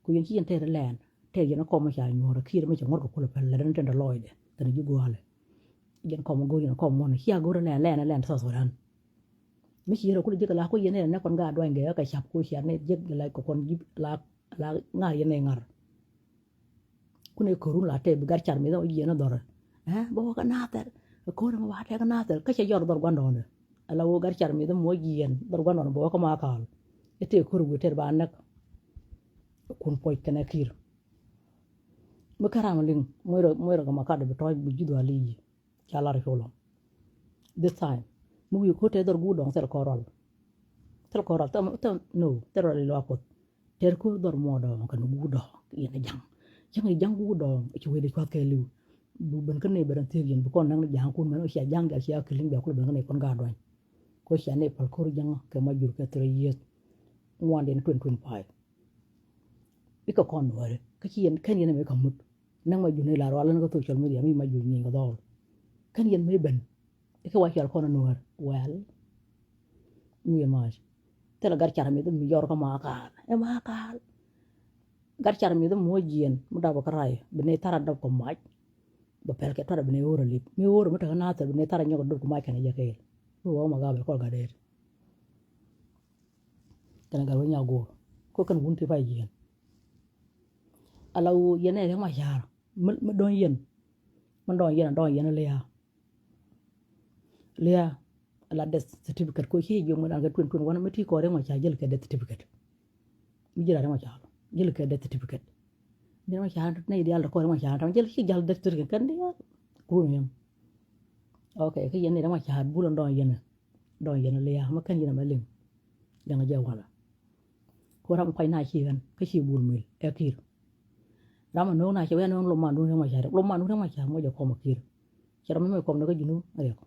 Ku yɛn ci yɛn tɛɛr lɛɛn tɛɛr yɛn kɔm mi ca nyuɔ̱ɔ̱r Kiir mi ca ŋuɔ̱t kɛ kulɛ pɛl lɛ den tɛn dɛ lɔɔcdɛ tɛn ji̱ gua̱a̱lɛ. Yɛn kɔm go̱o̱r yɛn kɔm muɔ̱n cia go̱o̱r lɛɛn lɛɛn lɛɛn South Sudan. Mi ci yɛn rɛ kulɛ ji̱ kɛ la ku yɛn nɛ nɛ kɔn gaat duany gɛ kɛ cap ku cia nɛ jiäk la kɛ kɔn ji̱ la la ŋa̱r yɛn nɛ ŋa̱r. Kun ɛ ko̱run la tɛp bi gat car mith ɛ wä jiɛn ɛ dhɔrɛ. Ɛ bä wä kä Nathir ɛ ko̱r ɛmɛ wa tɛk Nathir kä cɛ yɔr dhɔr gua̱ndɔɔŋdɛ. Ala wä gat car mith ɛ muɔ jiɛn dhɔr gua̱ndɔɔŋdɛ bä wä kä Makal. Ɛ tëë ko̱r wi̱i̱ tɛr ba näk. Kun puɔc kɛnɛ Kiir. Mi kä ram liŋ muɛrɛ muɛrɛ kɛ Makal bi tɔ̱ɔ̱c bi ji̱ dhuali yic. Ca lar cu lɔ̱ŋ. This time mi wi̱i̱ ko̱r tɛth dhɔr guur dɔ̱ŋ thil kɔn rɔl. Thil kɔn rɔl thil no thil rɔl iluak Kuoth. Tɛr ko̱r dhɔr muɔ dɔ̱ŋ kɛn guur dɔ̱ŋ yɛn a ja̱ŋ. Cäŋ i̱ ja̱ŋ guur dɔ̱ŋ ci wee di cua̱th kɛ li̱w. Bi ben kä nɛy ben thiek yɛn bi kɔn näk ni ja̱ŋ kun mɛn cia ja̱ŋ diaal cia kɛ li̱ŋ bia kulɛ ben kä nɛy kɔn gaat duany. Ko̱ cia nɛy päl ko̱r ja̱ŋ kɛ ma jur kɛ three years. Ŋuan diɛn twenty twenty five. I̱ kɛ kɔn nuääri kä ci yɛn kɛn yɛn ɛmɛ kɛ mut. Näk ma jur ni la rual ni kä social media mi ma jur nyin kɛ dhɔl. Kɛn yɛn mëë ben i̱ kɛ wa cual kɔn nuäär wɛl. Mi yɛn mac thilɛ gat car mith mi yɔr kä Makal ɛ Makal. Gat car mith mi wä jiɛn mi dap kä ray bi ni thar a dap kɛ mac. Bɛ pɛl kɛ tuat bi ni ɣöör a lip mi ɣöör mi tekɛ Nathir bi ni thar a nyɔk a dop kɛ mac kɛn a jɛ kɛɛl. Mi wä ma gabɛ kɔl gat dee. Kɛn a gat wä nyak go̱o̱r ko kɛn wun ti pay jiɛn. Ala wu yɛn ɛ Riɛk Macar mi dɔ̱ŋ yɛn. Mi dɔ̱ŋ yɛn a dɔ̱ŋ yɛn a lia̱a̱. Lia̱a̱ ala death certificate ko ci jiök mi dan kɛ twenty twenty one mi ti kɔɔr Riɛk Macar jäl kɛ death certificate. Mi ji̱ ran Riɛk Macar jäl kɛ death certificate. Riɛk Macar nɛy diaal ti kɔɔr Riɛk Macar tam jäl ci jäl death certificate kɛn diaal. Kun yɛn. Ok kä yɛn ni Riɛk Macar bul ɛn dɔ̱ŋ yɛn. Dɔ̱ŋ yɛn lia̱a̱ mi kɛn yɛn ɛmɛ liŋ. Liŋ jɛ walɛ. Ku ram kuac na ci ɣän kä ci bul mil ɛ Kiir. Ram a no̱o̱ŋ na cɛ wee no̱o̱ŋ lom man duŋ Riɛk Macar lom man duŋ Riɛk Macar muɔc ɛ kɔm a Kiir. Cɛ ram mi muɔc kɔm ni kä Junub Riɛk.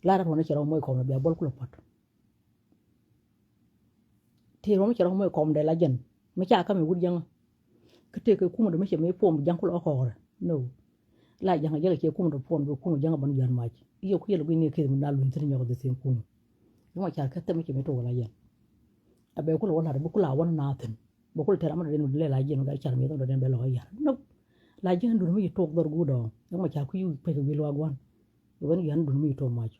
Lar a ruɔn cɛ ram muɔc kɔm ni bia buɔl kulɛ puɔt. Tëë ram mi cɛ ram muɔc kɔm dee la jɛn mi ca kamɛ wut jäŋä. Kä tëë kɛ kumä dee mi cɛ mi puɔm bi ja̱ŋ kulɛ ɣä kɔɔrɛ no. La ja̱ŋ a jɛ kɛ cɛ kumä dee puɔm bi kumä ja̱ŋä bän jua̱n mac i̱ yɛ kui̱ yɛ lɛ gui̱n ni keth mi na luny thi̱n nyɔk dee thi̱n kumä. Riɛk Macar kä thɛm mi cɛ mi tok wä la jɛn. A bɛ kulɛ wä la̱t bi kulɛ a wä na thi̱n. Bɛ kul tɛr amä dɔ̱diɛn mi dee lɛ la jiɛn mi gat car mi̱eth mi dɔ̱diɛn bɛ lɔ̱k a yar. Nope. La jiɛn duni mi ci tok dhɔr guur dɔ̱ŋ. Riɛk Macar kui̱ pek wi̱i̱ luaak gua̱n. Bɛ ben yar duni mi ci tok mac.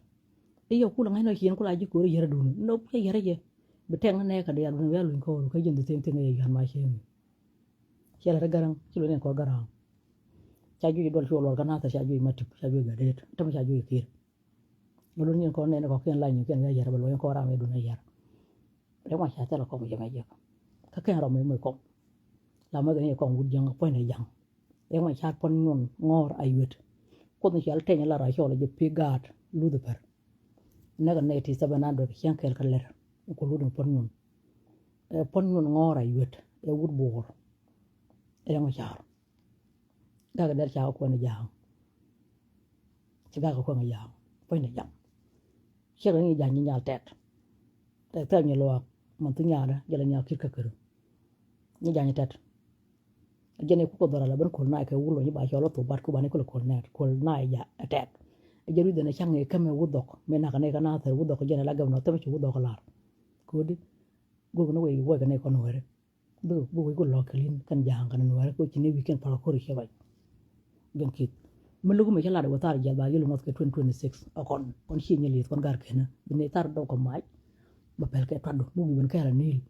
I̱ yɛ kul ŋa̱cnɔ ci yɛn kul a ji̱ ko̱ri yɛr duni. Nope, cä yɛr jɛ. Bi tɛŋ ni nɛ kɛ diaal duni wi̱i̱ a luny ko̱o̱ru kä jiɛn the same thing ɛ yɛ yar mac cɛ mi. Cɛ lɛ ri Garaŋ ci luɔ̱c ni kɔr Garaŋ. Ca juɔc duɔl cuɔ luɔl kä nath ca juɔc Matip ca juɔc Gadet. Tɛmɛ ca juɔc Kiir. Ŋä luɔt nyin kɔn nɛn kɔkiɛn la nyin kiɛn wi̱i̱ a yar bɛ luɔ̱c kɔn ram ɛ duni yar. Riɛk Macar thilɛ kɔm jɛ mɛ jek. Kä kɛn rɔm mi mi kɔm. La mɛ kɛ ni kɔm wut jäŋ puɔ̱ny ni ja̱ŋ. Riɛk Macar puɔ̱n nyuɔn ŋɔɔr a yuet. Kuoth ni cial teny la ra cɔl jɛ pi gaat luth pɛr. Näk a nɛy ti seven hundred cieŋ kɛɛl kä lɛr. Ku lut ni puɔ̱n nyuɔn. Ɛ puɔ̱n nyuɔn ŋɔɔr a yuet ɛ wut Bo̱o̱r. Riɛk Macar. Gakɛ dɛr ca kɛ kuɛn ja̱a̱ŋ. Ci gakɛ kuɛn ja̱a̱ŋ puɔ̱ny ni ja̱ŋ. Ciek ni ja̱a̱ŋ nyi nyal tɛt. Tɛt thɛp nyi luaak mɛn thi nyalä jɛ lɛ nyal ki̱t kä kär. Nyi ja̱a̱ŋ nyi tɛt. Jɛn i̱ kukɛ dhɔr ala ben ko̱l naay kɛ wul wä nyi ba cɔl i̱ thok bat ku ba ni kulɛ ko̱l nɛɛt ko̱l naay ja̱a̱ŋ tɛt. Jɛ rui̱dhɛ ni ca̱ŋ i̱ kämɛ wut dhɔk mi nakä ni kä nathɛr wut dhɔk jɛn ala gɛm nɔ thɛmɛ ci wut dhɔk la̱r. Ko̱di go̱o̱k ni wec wuɔckɛ ni kɔn weri. Bikɛ bikɛ wec ku lɔ̱k kɛ li̱n kɛn ja̱a̱ŋ kɛn nuɛɛrɛ kɛ wec ci ni wi̱i̱ kɛn pal ko̱r i̱ cɛ ruac. Jɛn ki̱th mi lo̱k mi cä lat wä thar jiɛth ba yel ŋɔth kɛ twenty twenty six ɛ kɔn kɔn ci nyɛ li̱th kɔn gar kenä bi ni thar dɔk kɛ mac. Bɛ pɛl kɛ tuatdu mi wi̱i̱ ben kɛɛl a ni̱i̱l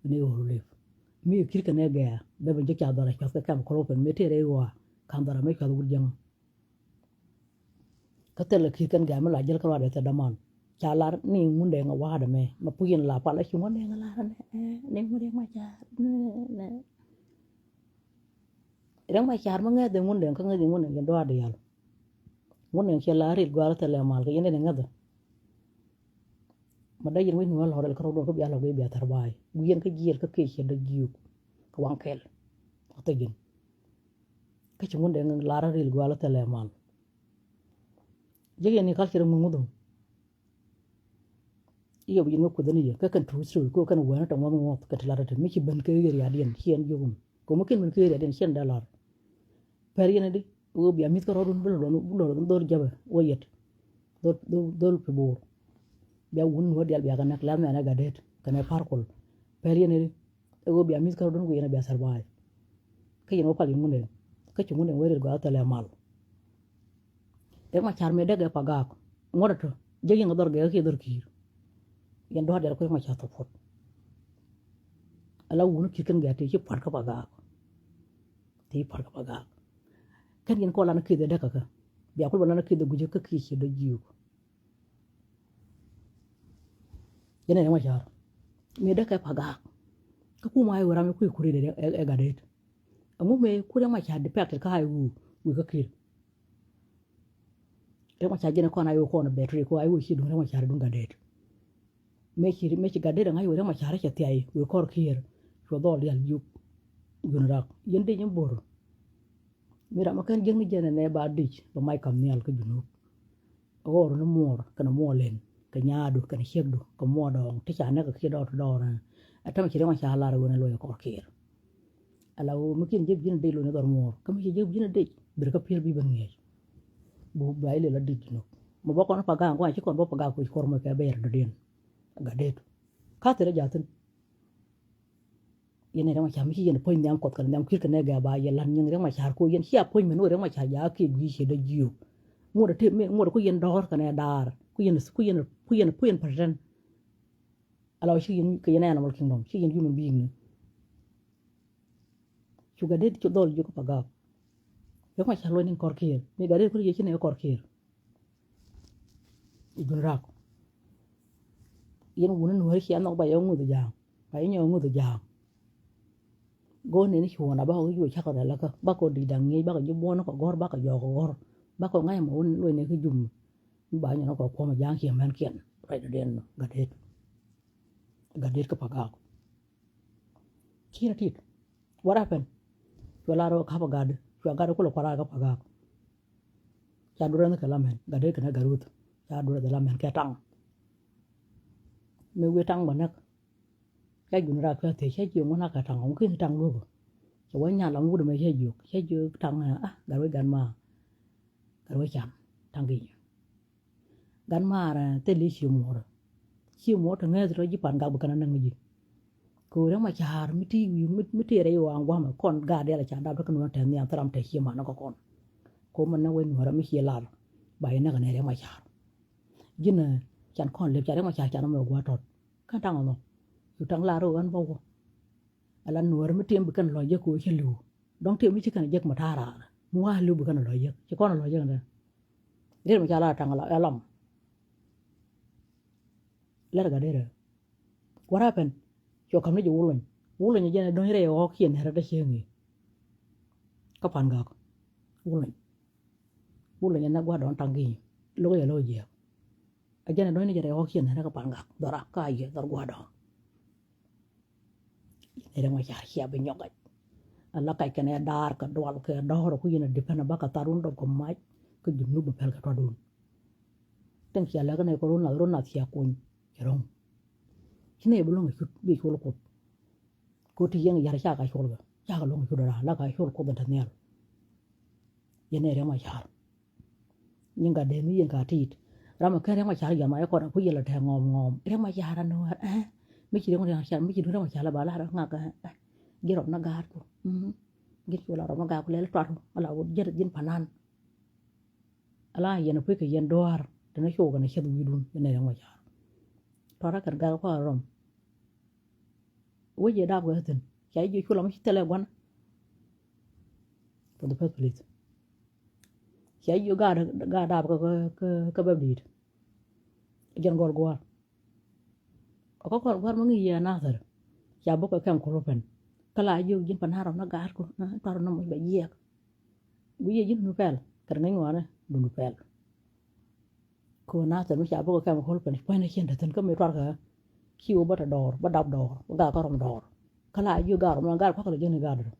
bi ni ɣöö li̱th. Mi ki̱t kɛn ɛ gɛɛ bɛ ben jek ca dhɔr a cuath kɛ kɛm kɔl wä pɛn mi tëë rɛy ɣɔaa ka̱n dhɔr a mi cuath wut jiäŋä. Kä thilɛ ki̱i̱t kɛn gɛ̈m mi la jäl kä ruaadɛ thil däman. Ca lar ni Ŋundɛŋ a wa̱a̱dɛ mɛ mɛ puc in la pal a ci Ŋundɛŋ a lar nɛ, nɛ Ŋundɛŋ ma ca nɛ. Riɛk ma car mi ŋäth in Ŋundɛŋ kä ŋäth in Ŋundɛŋ yɛn dɔaar diaal. Ŋundɛŋ cɛ la rit gua̱a̱r thilɛ mal kɛ yɛn den ŋäth. Ma dee yɛn wec ni wä lɔr el kä rɔdun kä bia lɔk bia thar ba̱a̱y wi̱i̱ yɛn kä jiɛl kä kec cɛ dee jiuk. Kä waŋ kɛl kä thil ji̱n. Kä ci Ŋundɛŋ lar rit gua̱a̱r thilɛ mal. Jek yɛn ni kal cɛ rɛ ŋuŋ dhum. I̱ yɛ bi ji̱n ŋä kueth ni yɛ kä kɛn tuuc through ko kɛn wɛn tɛ ŋuɔth ŋuɔth kɛn ti lat ti mi ci ben kɛ area diɛn ci ɛn jiök mi ko mi kin ben kɛ area diɛn ci ɛn dee lar. Pɛr yɛn di wä bia mi̱th kä rɔɔdun bi lɔ dɔn bi lɔ dɔn dhol jabɛ wä yɛt. Dhol dhol dhol pi bo̱o̱r. Bia wun ni wä dial bia kɛ nɛk lɛm ɛn ɛ gat det kɛn ɛ par kol. Pɛr yɛn di wä bia mi̱th kä rɔɔdun ku yɛn ɛ bia survive. Kä yɛn wä pal yɛn Ŋundɛŋ kä ci Ŋundɛŋ wä rit gɔaa thilɛ mal. Riɛk ma car mëë däk ɛ Pagak ŋuɔ̱t ɛ tɔ jek yɛn kɛ dhɔr gɛɛk kiɛ dhɔr ki̱i̱r. Yɛn dɔ̱a̱r dial kuec ma car thok puɔt. Ala wuni ki̱i̱r kɛn gɛɛk ti ci pua̱t kä Pagak. Ti ci pua̱t kä Pagak. Kɛn yɛn kɔn lan ki̱i̱th ɛ däk kä kä bia kul bä lan ki̱i̱th ɛ gui̱cä kä ki̱i̱c ci dɔ jiuk. Yɛn ɛ riɛk ma car mëë däk ɛ Pagak. Kä kum a i̱ wä ram i̱ kui̱ kui̱ ri ɛ gat det. Ɛŋu mëë ku riɛk ma car defected kä a i̱ wi̱i̱ wi̱i̱ kä ki̱i̱r. Riɛk ma car ji̱n kɔn a yo̱o̱ kɔn bɛtri ko a yo̱o̱ ci duŋ riɛk ma car duŋ gat det. Mëë ci mëë ci gat det ŋa̱c wee riɛk ma car cɛ thiay wee kɔr kiɛɛr. Cuɔ dhɔl dial juk. Jun rak yɛn dec in bo̱r. Mi ram ma kɛn jiäkni jɛn ɛnɛ ba dic bɛ mac kam nhial kä Junub. Ɣɔr ni muɔɔr kɛn muɔɔr len kɛ nyaadu kɛn ciekdu kɛ muɔɔr dɔɔŋ ti ca nɛk kɛ kiɛ dɔɔr ti dɔɔr. Ɛ tɛmɛ ci riɛk ma car lar wen ɛ luɔc ɛ kɔr kiɛɛr. Ala ɣöö mi kiɛn jek ji̱n a dec lon i̱ dhɔr muɔɔr kä mi ci jek ji̱n a dec. Ber kä pier bi ben ŋiɛc. Bu ba ilel a dic Junub. Mi bä kɔn Pagak ŋuan ci kɔn bä Pagak kuc kuɔr mɛ kɛ bɛr dɔ̱diɛn. Gat det. Ka thil a jathin. Yɛn ɛ riɛk ma car mi ci yɛn puɔ̱ny nhiam kuɔth kɛn nhiam kui̱r kɛn nɛ gɛ ba yɛ la̱t nyiŋ riɛk ma car ko yɛn ci a puɔ̱ny mɛn wä riɛk ma car jakä kiɛ gui̱i̱ ci dee jiök. Ŋuɔ̱t a tëë mi ŋuɔ̱t a ku yɛn dɔ̱r kɛn ɛ daar ku yɛn ku yɛn ku yɛn pretend. Ala wä ci yɛn kɛ yɛn animal kingdom ci yɛn human being ni. Cu gat det cu dhɔl jiök kä Pagak. Riɛk ma car luɔc ni kɔr kiɛɛr mi gat det ku yɛ ci ni kɔr kiɛɛr. I̱ jun rak. Yɛn wuni nuɔ̱ɔ̱ri cia nhɔk ba yɛ ŋuth ja̱a̱ŋ ba yɛ nyɔk ŋuth ja̱a̱ŋ. Go̱o̱r neni cuɔ̱ɔ̱ŋ a bakɔ kä juɔc cakɔ rɛl kä bakɔ di̱t da̱ŋ ŋi̱i̱c bakɔ ji̱ buɔ̱n kɔ gɔ̱r bakɔ jɔɔk kɔ gɔ̱r. Bakɔ ŋa̱c mɔ wun luɔc ni kä jum. Mi ba nyɔn kɔ kuɔ̱m ja̱a̱ŋ ciɛ mɛn kiɛn ruacdɔ diɛn gat det. Gat det kä Pagak. Kiɛn a tit. What happened? Cua lar ɣä ka̱p a gat cua gat kulɛ kua̱r a kä Pagak. Ca duɔ̱r ɛn kɛ la mɛn gat dee kɛn ɛ gat ruth. Ca duɔ̱r ɛn la mɛn kɛ taŋ. Mëë wi̱i̱ taŋ bä näk. Ca jun rak kɛ thiec ca jiɛ ŋun a kɛ taŋ ɔŋ ki̱n taŋ luɔ̱k. Cɛ wä nyal ɔŋ wut ɛmɛ ca jiök ca jiök taŋ ɛ a gat wec gat ma. Gat wec can taŋ ki̱n. Gat maarɛ thil i̱ cie muɔ̱ɔ̱rä. Cie muɔ̱ɔ̱r te ŋäth tɔ ji̱ Pangak bi kɛn a näŋ ji̱. Ko̱o̱rɛ ma ca̱a̱r mi ti wi̱i̱ mi ti rɛy ɣɔaa gua̱a̱mɛ kɔn gaat diaal a ca dap te kä nuɔ̱ɔ̱r te nhiam thil ram te cie man kä kɔn. Ko̱o̱mɛ näk wec nuɔ̱ɔ̱rä mi cie lal ba yɛ näk ɛ nɛ rɛy ma ca̱a̱r. Ji̱n ɛ can kɔn lep ca rɛy ma ca̱a̱r can mɛ gua̱a̱r tɔt. Kɛn taŋ ɛ nhɔk. Cu taŋ lar ɣän bä wä. Ala nuɔ̱ɔ̱rä mi tiɛm bi kɛn lɔc jɛ ko̱o̱r cä li̱w. Dɔ̱ŋ tëë mi ci kɛn jek mi ta̱a̱ raar mi wa̱a̱ li̱w bi kɛn a lɔ̱c jek ci kɔn a lɔ̱c jek ni. Riet mi ca la taŋ a lam. Lɛr gat derɛ. What happened? Cuɔ ka̱m ni jɛ wulony wulony jɛn a do̱ny rɛy ɣɔ̱k ciɛ nɛrɛ dee cieŋ i̱. Kä Pangak wulony. Wulony ɛn a gua̱a̱r dɔ̱ŋ taŋ gi̱i̱ lo̱k yɛ lo̱k jiɛk. A jɛn a do̱ny ni jɛ rɛy ɣɔ̱k ciɛ nɛrɛ kä Pangak dhɔra kä a yɛ dhɔr gua̱a̱r dɔ̱ŋ. Yɛn ɛ riɛk ma ca̱a̱r cia bi nyɔk kɛc. Ala kac kɛn ɛ daar kɛ dual kɛ dɔ̱ɔ̱r ku yɛn ɛ depend bakɛ tharun dɔp kɛ mac. Kä Junub bɛ pɛl kɛ tuadun. Tin cia lɛk nɛ kɛ run nath run nath cia kuny. Cɛ ro̱ŋ. Ci nɛ bi lo̱ŋ ɛ cut bi col Kuoth. Kɛ ti yɛn yar ca ka col kɛ ca kɛ lo̱ŋ ɛ cut ɛ raa la ka col Kuoth in te nhial. Yɛn ɛ riɛk ma ca̱a̱r. Nyin ka dee mi yin ka tit. Ram a ken riɛk ma car yɔm a yɛ kɔn a ku yɛl a tɛ ŋɔm ŋɔm riɛk ma car a nuɔr ɛ. Mi ci riɛk ma car mi ci riɛk ma car la ba la rak ŋak ɛ. Ji̱ rɔm na gaat ku. Ji̱ cu la rɔm na gaat ku lɛl tuat ku ala wut ji̱n panan. Ala yɛn a puc kɛ yɛn duaar tɛn a cu kɛn a cɛth wi̱i̱dun yɛn a riɛk ma car. Tuat a kɛn gaat ku a rɔm. Wec yɛ dap kɛ thi̱n ca ji̱ cu la mi ci thilɛ gua̱n. For the first place. Ca jiök gaat, gaat dap kä, kä, kä, kä bäp di̱i̱t. Jɛn gɔl gua̱a̱r. Kä kɔn gua̱a̱r mi ŋi̱i̱c yɛ Nathir. Ca bä kɛ kɛm kɔl pɛn. Kä la jiök ji̱n pan na rɔm na gaat ku, na tuar nɔmɔ bɛ jiɛk. Guic yɛ ji̱n duni pɛl kɛ ŋäc ŋuani duni pɛl. Kɛ ɣöö Nathir mi ca bä kɛ kɛm kɔl pɛn puɔ̱ny ni cin te thi̱n kä mi tuarkɛ. Ci wä bä te dɔɔr, bä dap dɔɔr, bä gaat kä rɔm dɔɔr. Kä la jiök gaat rɔm na gaat kua̱kä lɛ ji̱n i̱ gaat rɔm.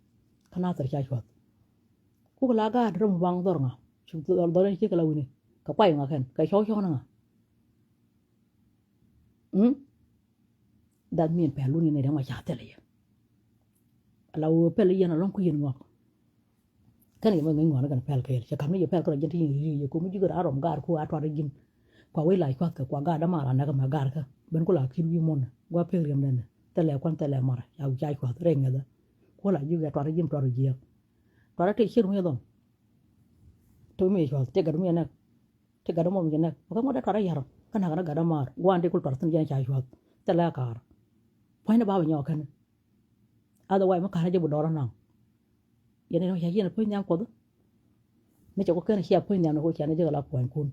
Kä Nathir ca cua̱th. Kuk la gaat rɔm baŋ dhɔr ŋa. Cu dhɔr dhɔr ni ci kɛ la wi̱ni. Kɛ kuay ŋa kɛn, kɛ cɔw cɔw ni ŋa. Mm? That mean pɛl wun yɛn ni rɛm a ca thilɛ yɛ. Ala wee pɛl yɛn alɔŋ ku yɛn ŋɔk. Kɛn yɛ mɛ ŋäc ŋɔak ni kɛn pɛl kɛɛl cɛ kam ni yɛ pɛl kɛ rɔ jiɛn ti yɛn ri yɛ komi ji̱ kɛ ram rɔm gaat ku a tuar ji̱n. Kua wec la cuath kɛ kua gaat dama ra nɛk mɛ gaat kä ben ku la ki̱n wi̱i̱ muɔn gua pek riɛm dɛn. Thilɛ kuan thilɛ mar ca wi̱i̱ ca cuath rɛy ŋɛthä. Ku la ji̱ kɛ tuar ji̱n tuar jiɛk. Tuar te cier mi yɛ dhɔm. Te mi yɛ cuath te gat mi yɛ nɛk. Ti gatdä mɔm jɛ nɛk bä kä ŋuɔ̱t dee tuar a yar kä nak kɛn a gatdä maar gua̱a̱n ti kul tuar thi̱n jɛn ca cua̱th. Thilɛ kaar pua̱ny ni bapɛ nyɔk kɛn. Otherwise mi ka̱n a jɛ bi dɔɔr a naŋ. Yɛn in ca yɛn a puɔ̱ny nhiam kuɔth. Mi cɛ ku kɛn cia puɔ̱ny nhiam ni ku ca ni jɛ kɛ la pua̱ny kun.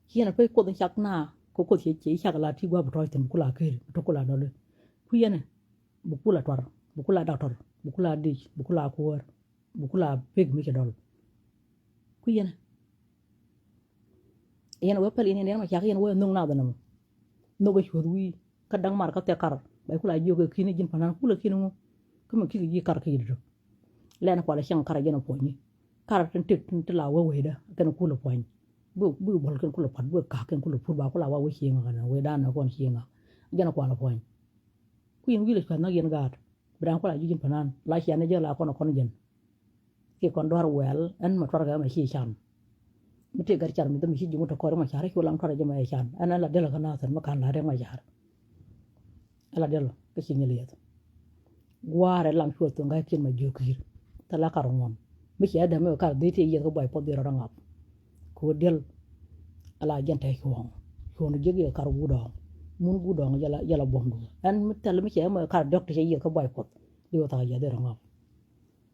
Ci yɛn a puɔ̱ny kuoth in cak na kɛ kuoth cɛ cɛ cak la ti gua̱a̱p tɔ̱ɔ̱c thi̱n bi kula keri bi tɔ̱ kula dɔli. Ku yɛn bi kula tuar bi kula doctor bi kula dic bi kula kuäär. Bi kula pek mi cɛ dɔl. Ku yɛn yɛn wee pɛl yɛn yɛn ma cak yɛn wee nhök nath ɛnɛ mɔ. Nhök ɛ cuɔth wi̱i̱ kä da̱ŋ mar kä thɛk kar ba kula jiök ɛ ki̱n ji̱n panan kula ki̱n ŋu. Kä mi ki̱k ji̱ kar kä yidä. Lɛn kualɛ cäŋ kar jɛn ɛ puɔ̱ny kar tin tek tin ti la wee wecdä kɛn kula puɔ̱ny. Bi bi buɔl kɛn kula pat bi kak kɛn kula pur ba kula wa wee cieŋ kɛn wee dan ɛ kɔn cieŋ jɛn ɛ kualɛ puɔ̱ny. Ku yɛn wi̱i̱ lɛ cua̱th nhɔk yɛn gaat. Bi raan kual a ji̱ ji̱n panan la cian ni jɛ la kɔn a kɔn jɛn. Kiɛ kɔn duar wɛl ɛn ma tuar kɛ mɛ ci can. Mi ti gat car mi dhɛ mi ci ji̱ ŋut a kɔr ma car ci wä lam tuar jɛ mɛ can ɛn ɛn la del kä nathɛr mi kan la rɛk ma car. Ɛn la del kä ci nyɛ liɛth. Gua̱a̱r ɛ lam cuɔ thoŋ kä kiɛn ma jiök ki̱i̱r thɛ la kar ŋuɔn. Mi ci a dɛm mi kar dhii ti yieth kä buay puɔth dhii rɔt a ŋap. Kɛ ɣöö diɛl ala jɛn te cuɔ̱ɔ̱ŋ cuɔ̱ɔ̱ŋ jiäk yɛ kar guut dɔɔŋ. Mun guut dɔɔŋ jɛ la buɔ̱mdu ɛn mi thil mi cɛ mɛ kar diɔ̱k ti cɛ yiëth kä buay puɔth. Di wä thak jiɛth di rɔ ŋɔk.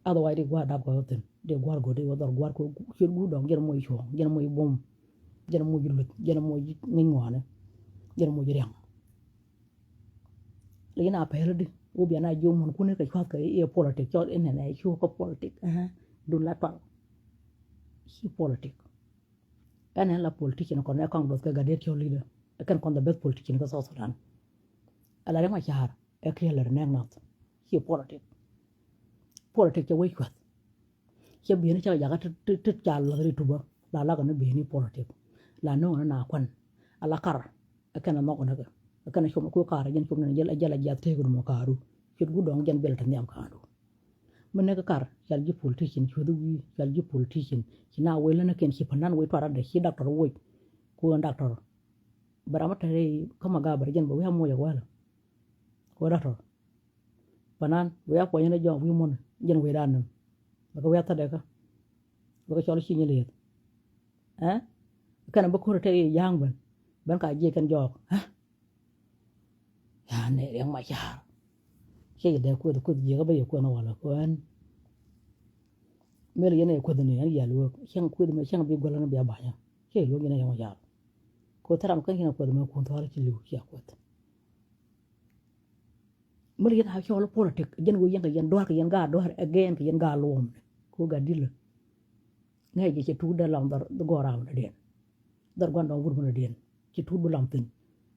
Otherwise di gua̱a̱r dap kɛ wä thi̱n di gua̱a̱r go̱o̱r di wä dhɔr gua̱a̱r kɛ ciöt guut dɔɔŋ jɛn moc cuɔ̱ɔ̱ŋ jɛn moc buɔ̱m. Jɛn moc luth jɛn moc ŋi̱ny ŋuani. Jɛn moc riaŋ. Lakin a pɛl di wä bian a jiom mun kuni kɛ cuath kɛ iɛ politik cɔl in nɛnɛ cu kä politik. Dun la tual. Ci politik. Ɛn ɛn la politician kɔn ɛ kɔn duɔth kɛ gatdet cɔl leader. Ɛ kɛn kɔn the best politician kä South Sudan. Ɛ la rɛm a ca̱a̱r ɛ kiɛ lɛr nɛk nath. Ci politik. Politik cɛ wec cuath. Cɛ bieni cɛ jakä tit ca lath ri tupä la lak ni bieni politik. La no̱o̱ŋ ni na kuan a la kar. Ɛ kɛn a nhɔk ni kɛ ɛ kɛn a com ku kar jɛn com ni jɛl a jiath tëëk ni mɔ karu. Cit gu dɔŋ jɛn bɛl te nhiam ka̱a̱du. Mi näk kar cal ji̱ politician cuthi wi̱i̱ cal ji̱ politician ci na wee länäkiɛn ci pa̱n nan wee tuaradɛ ci doctor woc. Ku ɣän doctor bɛ ram mi te rɛy kä ma ga̱a̱ bɛ rɛ jɛn bɛ wi̱i̱ a moc a wälä. Ku ɣän doctor pa̱n nan wee a puɔ̱ny ni jɔ̱ɔ̱ŋ wi̱i̱ muɔ̱n jɛn wee ran näm. Bɛ kɛ wee a thädɛ kä bɛ kɛ cɔl ci nyɛ lieth. Ɛ kɛn bä ko̱r tek i̱ ja̱a̱ŋ ben ben ka jiɛc kɛn jɔɔk. Ɛ ya nɛ riɛŋ ma ca̱a̱r. Ciɛ jɛ dee kueth kueth jiɛk bä yɛ kueth ni walɛ kuɛn. Mël yɛn ɛ kueth ni ɛn yɛl wek cäŋ kueth mɛ cäŋ bi guäl ni bia ba̱nyä. Ciɛ luɔ̱k yɛn ɛ riɛŋ ma ca̱a̱r. Ko thäram kä yɛn ɛ kueth mɛ kun thua̱r ci li̱w ciɛ kueth. Mër yɛn a cɔl politik jɛn wee yɛn kɛ yɛn dua̱r kɛ yɛn gaat dua̱r again kɛ yɛn gaat luɔmni. Ko gat dilä ŋäc jɛ cɛ tuut dee lam dhɔr gɔɔr ram ni diɛn. Dhɔr gua̱n dɔŋ wur mi ni diɛn cɛ tuut bi lam thi̱n.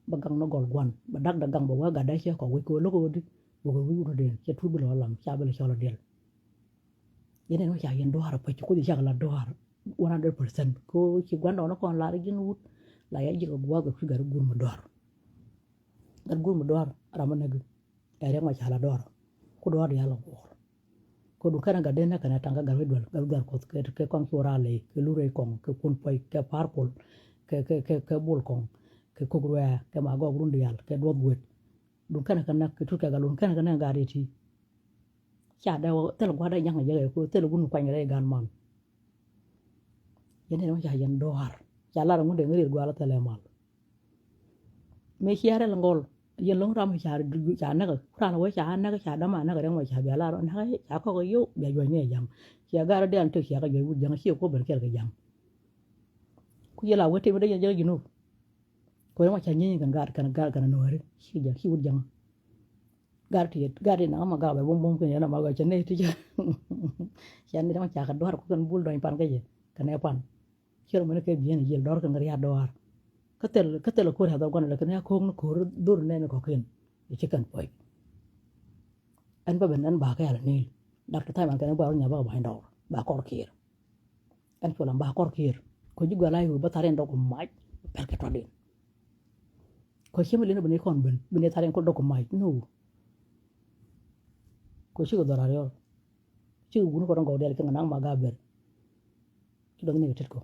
Bɛ gaŋ ni gɔl gua̱n bɛ dak dee gaŋ bɛ wee gat dee cɛ kɔ wec kɛ wee lo̱k ɣöödi. Wek wec wur ni diɛn cɛ tuut bi lɔ lam ca bi lɛ cɔl a diɛl. Yɛn ɛn wä ca yɛn dua̱r a pec ci kuoth cak la dua̱r one hundred percent. Ko ci gua̱n dɔŋ ni kɔn lar ji̱n wut la ya ji̱ kɛ gua̱a̱k kɛ kui̱ gat gur mi dua̱r. Gat gur mi dua̱r ram mi näk. Ɛ riɛk ma ca la dɔɔr ku dɔɔr diaal ɔ guɔ̱ɔ̱r. Kɛ duŋ kɛn ɛ gat den nɛ kɛn ɛ taŋ kɛ gat wec duel gat wec duel kuɔth kɛ kɔŋ cu raal ley kɛ lurey kɔŋ kɛ kun puɔc kɛ pa̱a̱r kol kɛ kɛ kɛ kɛ bol kɔŋ kɛ kok ruɛɛ kɛ ma gɔɔk run diaal kɛ duɔth guet. Duŋ kɛn ɛ kɛ näk kɛ tut kɛ gat lun kɛn ɛ kɛ näk ɛ gat iti. Ca dee wä thil gua̱a̱r dee nyaŋ kɛ jɛ kɛ thil wun kuany kɛ dee gan man. Yɛn ni ca yɛn dua̱a̱r ca lar ŋun dee ŋäri gua̱a̱r thilɛ mal. Mëë cia rɛl ŋɔl yɛn lo̱ŋ ram ca ca näk ran wee ca näk ca däma näk rɛŋ wee ca bia lar näk ca kɔk yow bia juɔ̱c ni ja̱ŋ. Cia gar dian tek cia kɛ juɔ̱c wut ja̱ŋ cie kuɔ ben kɛl kɛ ja̱ŋ. Yɛ la wä tëë mi dee yɛn jɛ Junub. Kɛ wä ma ca nyieeny kɛn gaat kɛn gaat kɛn nuääri ci jɛ ci wut jɛ ŋa. Gaat ti gaat ti naŋ ma gaat bɛ bum bum kɛn yɛn ma gaat cɛ nɛy ti cɛ. Cɛ nɛy ti ma ca kɛ duar ku kɛn bul dɔny pan kɛ jɛ kɛn ɛ pan. Cɛ rɔ mɛn kɛ biɛn jiɛl dɔr kɛn kɛ riat dɔar. Kä thil kä thil ko̱r ya dhɔr guan lɛ kɛn ya ko̱k ni ko̱r dhor nɛn kɔ̱kiɛn. Ci kɛn puɔc. Ɛn ba ben ɛn ba kɛ yal nil. Dak ti thaman kɛn ba rɔ nya ba ba dɔr ba kɔr kiɛr. Ɛn cuɔl ɛn ba kɔr kiɛr kɔ ji̱ guɛl a i̱ wee bä thar in dɔk mac. Pɛl kɛ tuɔt in kɔ ciɛ mi lin bi ni kɔn ben bi ni thar in kɔ dɔk mac ni wu. Kɔ cikɛ dhɔr ariɔl cikɛ wun kɔn gɔw dial kɛ ŋa naŋ ma ga ber. Ci dɔth ni kɛ tet kɔ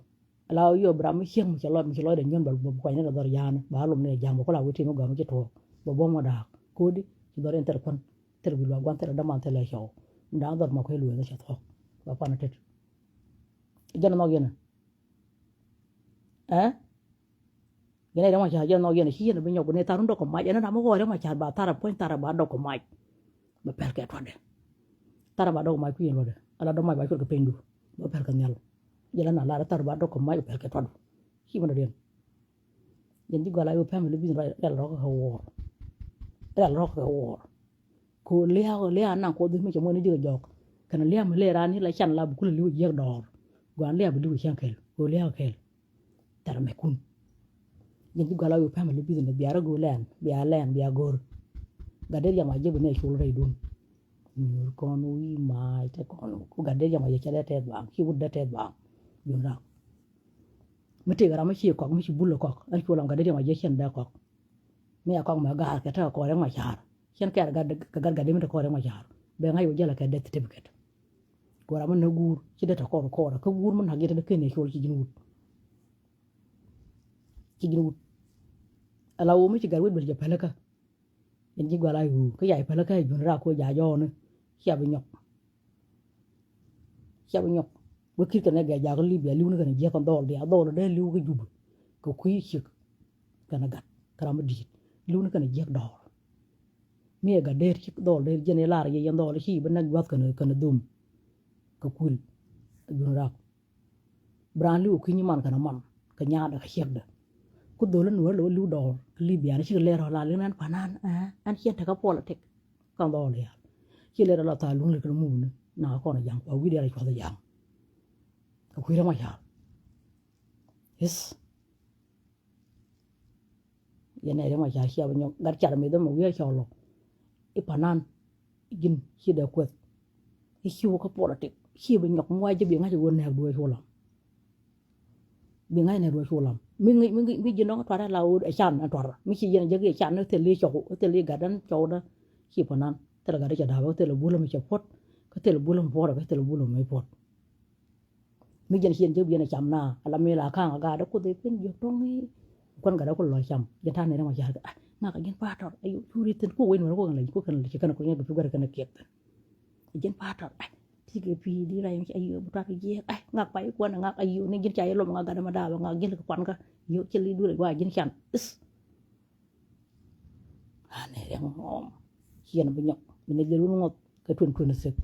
ala yɔ bram mi ciek mi cɛ lɔc mi cɛ lɔc dɛ nyuɔn bɛ kuany ni kɛ dhɔr yan ba lom ni jam bɛ kɔ la witi mi gɔm ci tuɔk bɛ buɔm ŋɔ daak kodi ci dhɔr in thil kuan thil wi̱i̱ luaak guan thil daman thil ɛ cɔw. Daŋ dhɔr ma kuɛ lueeth cɛ thuɔk ba pan tet. Jɛn nhɔk yɛn. Ɛ yɛn ɛ rɛm a ca jɛn nhɔk yɛn ci yɛn bi nyɔk bi ni tharun dɔk kɔ mac ɛn ram mi ɣɔɔ rɛm a ca ba thar a puɔ̱ny thar a ba dɔk kɔ mac. Bɛ pɛl kɛ tuɔtdɛ thar a ba dɔk kɔ mac kui̱ yɛn luɔtdɛ ala dɔk mac ba cuɔt kɛ piny du. Bɛ pɛl kɛ nhial. Jɛ la na lar thar a ba dɔk kɔ mac bɛ pɛl kɛ tuɔt du. Ci mɛn a diɛn. Yɛn ji̱ gɔla yɛ family business rɛl rɔk kɛ wuɔr. Rɛl rɔk kɛ wuɔr. Ko liaw liaw naŋ ko dhim mi cɛ muɔni ji̱ kɛ jɔk. Kɛn liaw mi lɛ ran ni la can la bi kul liw jiɛk dɔɔr. Guan liaw bi liw cɛn kɛl ko liaw kɛl. Tɛr mɛ kun. Yɛn ji̱ gɔla yɛ family business bia rɛ go lɛn bia lɛn bia go̱r. Gat dee riam a ji̱ bi nɛ cul rɛy dun. Nyuur kɔn wi̱i̱ mac tɛ kɔn ku gat dee riam a ji̱ cɛ dee tɛth baŋ ci wut dee tɛth baŋ. Jun rak. Mi tëëk ram mi ci kɔk mi ci bul kɔk ɛn cu lam gat dee riam a jiɛ cɛn dee kɔk. Mi a kɔk mɛ gaar kɛ tekɛ kɔɔr ɛŋ ma ca̱a̱r cɛn kɛɛr kɛ gat gat dee mi te kɔɔr ɛŋ ma ca̱a̱r. Bɛ ŋa̱c wä jälɛ kɛ death certificate. Kɛ ram mi näk guur ci dee te kɔɔr kɔɔr kä guur mi näk yet te kɛ ni col ci ji̱n wut. Ci ji̱n wut. Ala wä mi ci gat wet bel jɛ pälikä. Yɛn ji̱ gual a yuu kä yay pälikä jun rak kuɔ ja̱ jɔɔni. Cia bi nyɔk. Cia bi nyɔk. Wek ki̱t kɛn ɛ gɛ jakä Libia li̱w ni kɛn jiäk kɛn dhɔɔl diaal dhɔɔl dee li̱w kä Jubi. Kɛ kui̱ ciek kɛn gat kä ram mi di̱i̱t li̱w ni kɛn jiäk dhɔɔl. Mi ɛ gat dee ci dhɔɔl dee jɛn ilar yɛ yɛn dhɔɔl ci bi nɛk juath kɛn kɛn dhum. Kɛ kuil. Jun rak. Bi raan li̱w ki̱ny man kɛn man kɛ nyaatdɛ kɛ ciɛkdɛ. Ku dhol in wä lo̱ li̱w dɔɔr kɛ Libia ni cikɛ lɛr rɔ la li̱n ɛn panan ɛn ciɛn tekɛ politik. Kɛn dhɔɔl diaal ci lɛr rɔ la thaal luŋ likɛ muk ni na kɔn ja̱ŋ kua wi̱i̱ diaal cuɔth ja̱ŋ. Kɛ kui̱ rɛ ma ca̱a̱r. Yes. Yɛn ɛ rɛ ma ca̱a̱r cia bi nyɔk gat car mith ɛmɔ wi̱i̱ a cɔl lɔ. I̱ panan ji̱n ci dee kueth. I̱ ci wä kä politik ci bi nyɔk muac jɛ bi ŋa̱c i̱ wä nɛɛk duɔ̱ɔ̱c wä lam. Bi ŋa̱c nɛɛk duɔ̱ɔ̱c wä lam mi ŋi̱ mi ŋi̱ mi ji̱n dɔ̱ŋ tuarɛ la wä ɛ can ɛ tuarɛ mi ci yɛn jɛ ki ɛ can ɛ thil i̱ cɔk ɛ thil i̱ gat ɛn cɔwdä. Ci panan thil gat i̱ cɛ da̱a̱p ɛ thil i̱ bulä mi cɛ puɔ̱t. Kä thil i̱ bulä mi puɔ̱t kä thil i̱ bulä mi puɔ̱t. Mi jɛn ciɛn jɛ biɛn a cam na ala mi la kaŋ a gaat a kuoth i̱ pin jiök tɔŋ i̱. Kuan gat a ku lɔ cam jɛn ta̱a̱ nɛn ma car kɛ a ŋak a ji̱n pa̱a̱t tɔr ayo curi thin ku wen wen ku kɛn la ku kɛn la ci kɛn ku nyɛ kɛ pi gat kɛn kiɛk thin. A ji̱n pa̱a̱t tɔr a ti kɛ pi di ra yɛn ci ayo bu tat jiɛk a ŋak pa yi kuan a ŋak ayo ni ji̱n ca yi lom ŋak gat ma daaba ŋak ji̱n kɛ kuan ka yo ci li duel a jua ji̱n can is. A nɛ rɛŋ ŋɔm ciɛn bi nyɔk bi nɛ jɛ run ŋɔth kɛ twenty twenty six.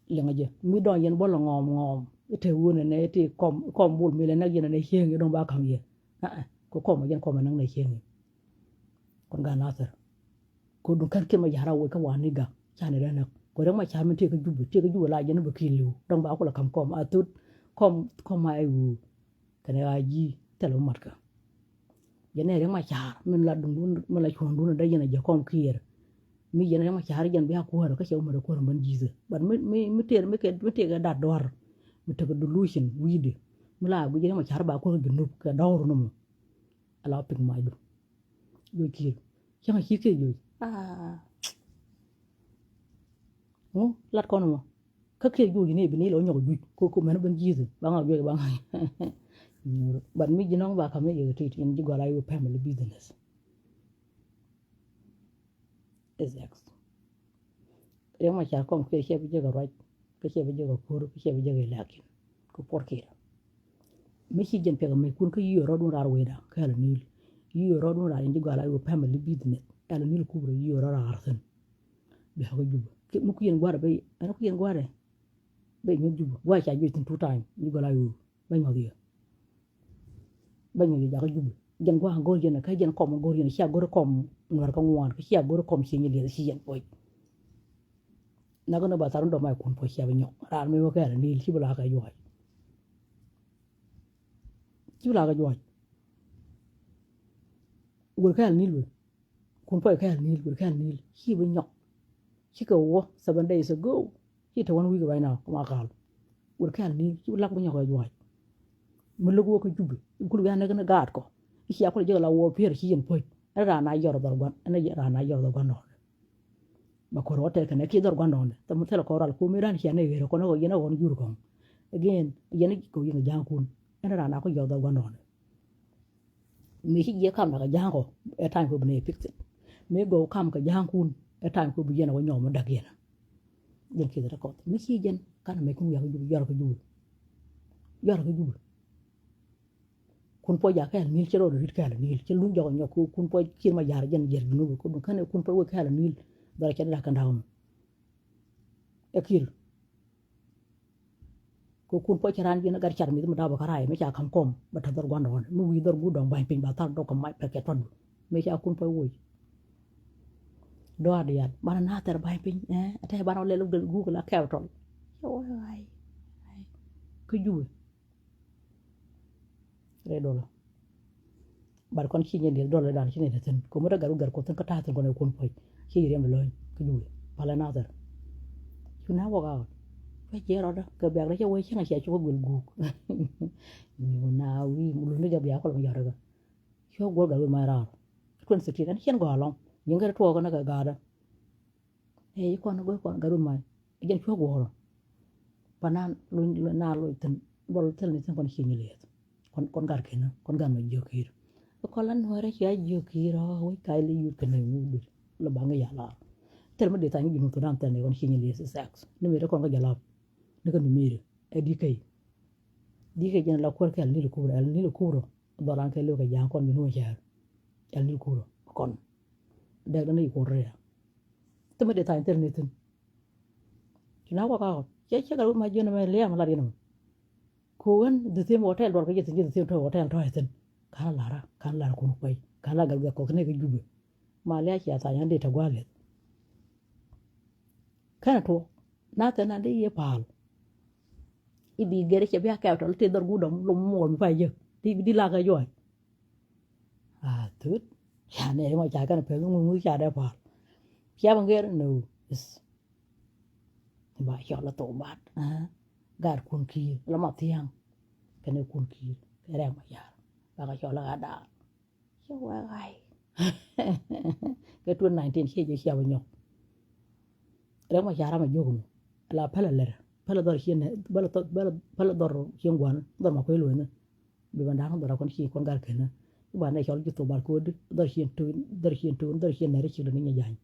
Liŋä jɛ mi dɔ̱ŋ yɛn bä lɛ ŋɔɔm ŋɔɔm i̱ te ɣöö nɛ nɛ i̱ ti kɔm kɔm bul mi lɛ näk yɛn nɛ cieŋ i̱ dɔ̱ŋ ba ka̱m yɛ. Aa kɛ kɔm ɛ jɛn kɔm ɛ näk nɛ cieŋ i̱. Kɔn gaat Nathir. Kɛ duŋ kɛn kiɛn mɛ ja̱r a woc kä wan ni ga̱k ca nɛ dee näk kɛ riɛk mɛ ca̱r mi tëëk kä Jubɛ tëëk kä Jubɛ la jɛn i̱ bɛ ki̱i̱l li̱w dɔ̱ŋ ba kulɛ ka̱m kɔm a thot kɔm kɔm ma ɛ ɣöö. Kɛnɛ ɣaa ji̱ thilɛ wä matkä. Jɛn ɛ riɛk ma ca̱a̱r min la duŋdun min la cuɔ̱ŋdun dee yɛn a jiɛ kɔm kiɛɛr. Mi jɛn ɛ riɛk ma ca̱a̱r jɛn bia kuäärä kä cɛ wä mat a kuäärä män ji̱thä. But mi mi mi tëër mi kɛ mi tëër kɛ dat dua̱r. Mi tekɛ delusion wi̱i̱dɛ. Mi la guic riɛk ma ca̱a̱r ba kuäärä Junub kɛ dɔɔr nɔmɔ. Ala wä pik macdu. Guic kiɛɛr. Cäŋ a ci kiɛɛr juɔc. Aa. Ŋu lat kɔn mɔ. Kä kiɛ juɔc ni bi ni lɔ nyɔk juc ko ko mɛn ben jithi ba ŋa juɔc ba ŋa. But mi ji̱ nɔŋ ba kam ni yɛ tit in ji̱ gɔla yɛ family business. Exact. Riɛk ma car kɔm kiɛ kiɛ bi jɛ kɛ ruac kä kiɛ bi jɛ kɛ ko̱r kä kiɛ bi jɛ kɛ lakin. Kä puɔr kiɛ. Mi ci jɛn piɛk mi kun kä yiö rɔɔdun raar wecda kä ɛl nil. Yiö rɔɔdun raar in ji̱ gɔla yɛ family business ɛl nil kubrɛ yiö rɔɔd raar thin. Bia kä Jubɛ mi kui̱n gua̱rɛ bɛ ɛn kui̱n gua̱rɛ. Bɛ nyuɔ̱th Jubɛ gua̱rɛ ca juɔc thin two time ji̱ gɔla yɛ bɛ nyuɔ̱th yɛ. Bä nyuc jakä Jubi. Jɛn gua̱a̱k go̱r jɛn kä jɛn kɔm go̱r jɛn cia go̱r kɔm nuɔr kä ŋuan kä cia go̱r kɔm cie nyi lieth ci yɛn puɔc. Nakä ni ba thar ni dɔm a kun puɔc cia bi nyɔk. Raan mi wä kɛɛl nil ci bi la kɛ juac. Ci bi la kɛ juac. Wër kɛɛl nil wër. Kun puɔc kɛɛl nil, wër kɛɛl nil. Ci bi nyɔk. Ci kɛ wä seven days ago. Ci te one week right now, kuma kal. Wër kɛɛl nil, ci bi lak bi nyɔk ɛ juac. Mi luk wä kä Jubi. Kul wi̱i̱ anɛ kɛn gaat kɔ. Ci a kul jɛ la wä pier ci yɛn puɔc. Ɛn raan a yɔr dhɔr guan, ɛn raan a yɔr dhɔr guan nɔɔdɛ. Ba kɔr wä tɛr kɛn ɛ ki dhɔr guan nɔɔdɛ. Thɛm thilɛ kɔr al kumi ran ci anɛ ɣer kɔn ɛ yɛn ɛ ɣɔn jur kɔn. Again, yɛn ɛ kɔ yɛn ja̱a̱ŋ kun. Ɛn raan a kɔ yɔr dhɔr guan nɔɔdɛ. Mi ci jiɛ kam na kɛ ja̱a̱ŋ kɔ ɛ ta̱a̱ŋ kɔ bi nɛ fix it. Mi gɔw kam kɛ ja̱a̱ŋ kun ɛ ta̱a̱ŋ kɔ bi yɛn a wä nyɔm mi dak yɛn a. Jɛn kieth rɛ kɔth mi ci jɛn kan mɛ kun wiak Jubi, yɔr kɛ Jubi. Yɔr kɛ Jubi. Kun puɔc ja kɛɛl nil cɛ rɔ rit kɛɛl nil cɛ luny jɔk nyɔk kun puɔc kir ma jar jɛn jɛr Junubi kun kɛn kun puɔc wek kɛɛl nil. Dhɔr cɛ dak kɛ ndaw mi. Ɛ kir. Kɛ kun puɔc ci raan ji̱n gat car mi̱th mi da̱a̱ bä kä raay mi ca ka̱m kɔm bä te dhɔr gua̱ndɔɔŋ mi wi̱i̱ dhɔr guut dɔ̱ŋ ba̱ny piny ba thar dɔk kɛ mac pɛk kɛ tuɔt. Mi ca kun puɔc woc. Dɔaar diaal banɛ na̱a̱th thɛr ba̱ny piny ɛ tɛ̈ banɛ wä lɛl guk la kɛp tɔl. Cɛ wä ɣa̱y kä Jubi. Rɛy dɔlɔ. Bat kɔn ci nyɛ lieth dɔlɔ dan ci nɛ te thi̱n. Ko̱mä te gat wä gat kuɔth thi̱n kä ta̱a̱ thi̱n kɔn ɛ kun puɔc. Ci yɛ riɛm bi lɔ̱ny kä Jubi. Palɛ na̱a̱th thɛr. Cu na walk out. Cuɛ jiɛɛr rɔɔdä kɛ biak rɛ cɛ wee cäŋ a cia cuk guil guuk. Ni na wi̱i̱ mi luni jɛ biak kɔl mi yɔt rɛ kɛ. Cuɛ guɔl gat wi̱i̱ mac raar. Twenty sixteen ɛn cien gɔaa lɔŋ. Nyiŋ kɛ tuɔɔk kɛ ni kɛ gaatdä. Ɛ yi kɔn go̱o̱r kɔn gat wi̱i̱ mac. Jɛn cuɛ guɔl. Panan loc na loc thi̱n bɔl thil ni thi̱n kɔn ci nyi lieth. Kɔn kɔn gat kɛn kɔn gat ma jiök ki̱i̱r. Kɔn la nuɔrɛ cia jiök ki̱i̱r ɔ wec kac li yut kɛn ni ŋuut. Lɔ baŋ ya lar. Thil mi di tha̱a̱ŋ Junub Thudan thil ni kɔn ci nyi lieth sex. Ni mi ri kɔn kä jalap. Ni kä ni mi ri. Ɛ di kɛy. Di kɛy jɛn la kuɔr kɛ al nil kubra al nil kubra. Dhɔran kɛ liw kɛ ja̱a̱ŋ kɔn Junub cɛɛr. Al nil kubra kɔn. Dɛk dɔn i̱ kuɔr ria. Thil mi di tha̱a̱ŋ thil ni thi̱n. Ci na wä ka ɣɔn cɛ cɛ kɛ wä ma jiön mɛ liam lat yɛn mɛ. Ku ɣän the same hotel duɔl kɛ jɛ thi̱n jɛ the same hotel tɔ̱ thi̱n. Ka̱n lara ka̱n lara kun kuay ka̱n la gal gak kɔk thi̱n kɛ Jubɛ. Ma liac cia tha̱a̱ŋ an dee tɛ gua̱a̱ liɛth. Kɛnɛ tuɔɔk na thɛn an dee yɛ pa̱a̱l. I̱ bi gɛr cɛ bia kɛp tɔl ti dhɔr guut dɔm lom muɔl mi pa jek ti bi di la kɛ juɔc. A thut ca nɛ ma ca kɛn pɛl ŋuŋ ca dee pal. Ca ba ŋer no is. Ba cɔl a thok bat. Gat kun kiir la ma thiaŋ. Kɛn kun kiir kɛ rɛk ma yar ba ka cɔl a gat daar. Cɛ wɛ ɣay. Kɛ twenty nineteen ciɛ jɛ cia ba nyɔk. Rɛk ma yar ama jok mi la pɛl a lɛr pɛl a dhɔr ciɛ nɛ pɛl a dhɔr ciɛ ŋuan dhɔr ma kuɛ lueŋ. Bi ban da̱a̱k dhɔr a kɔn ci kɔn gat kɛn. I̱ ba nɛ cɔl ji̱ thok bar ko̱di dhɔr cien tuun dhɔr cien tuun dhɔr cien nɛri cik dɔ̱ŋ inyɛ ja̱ny.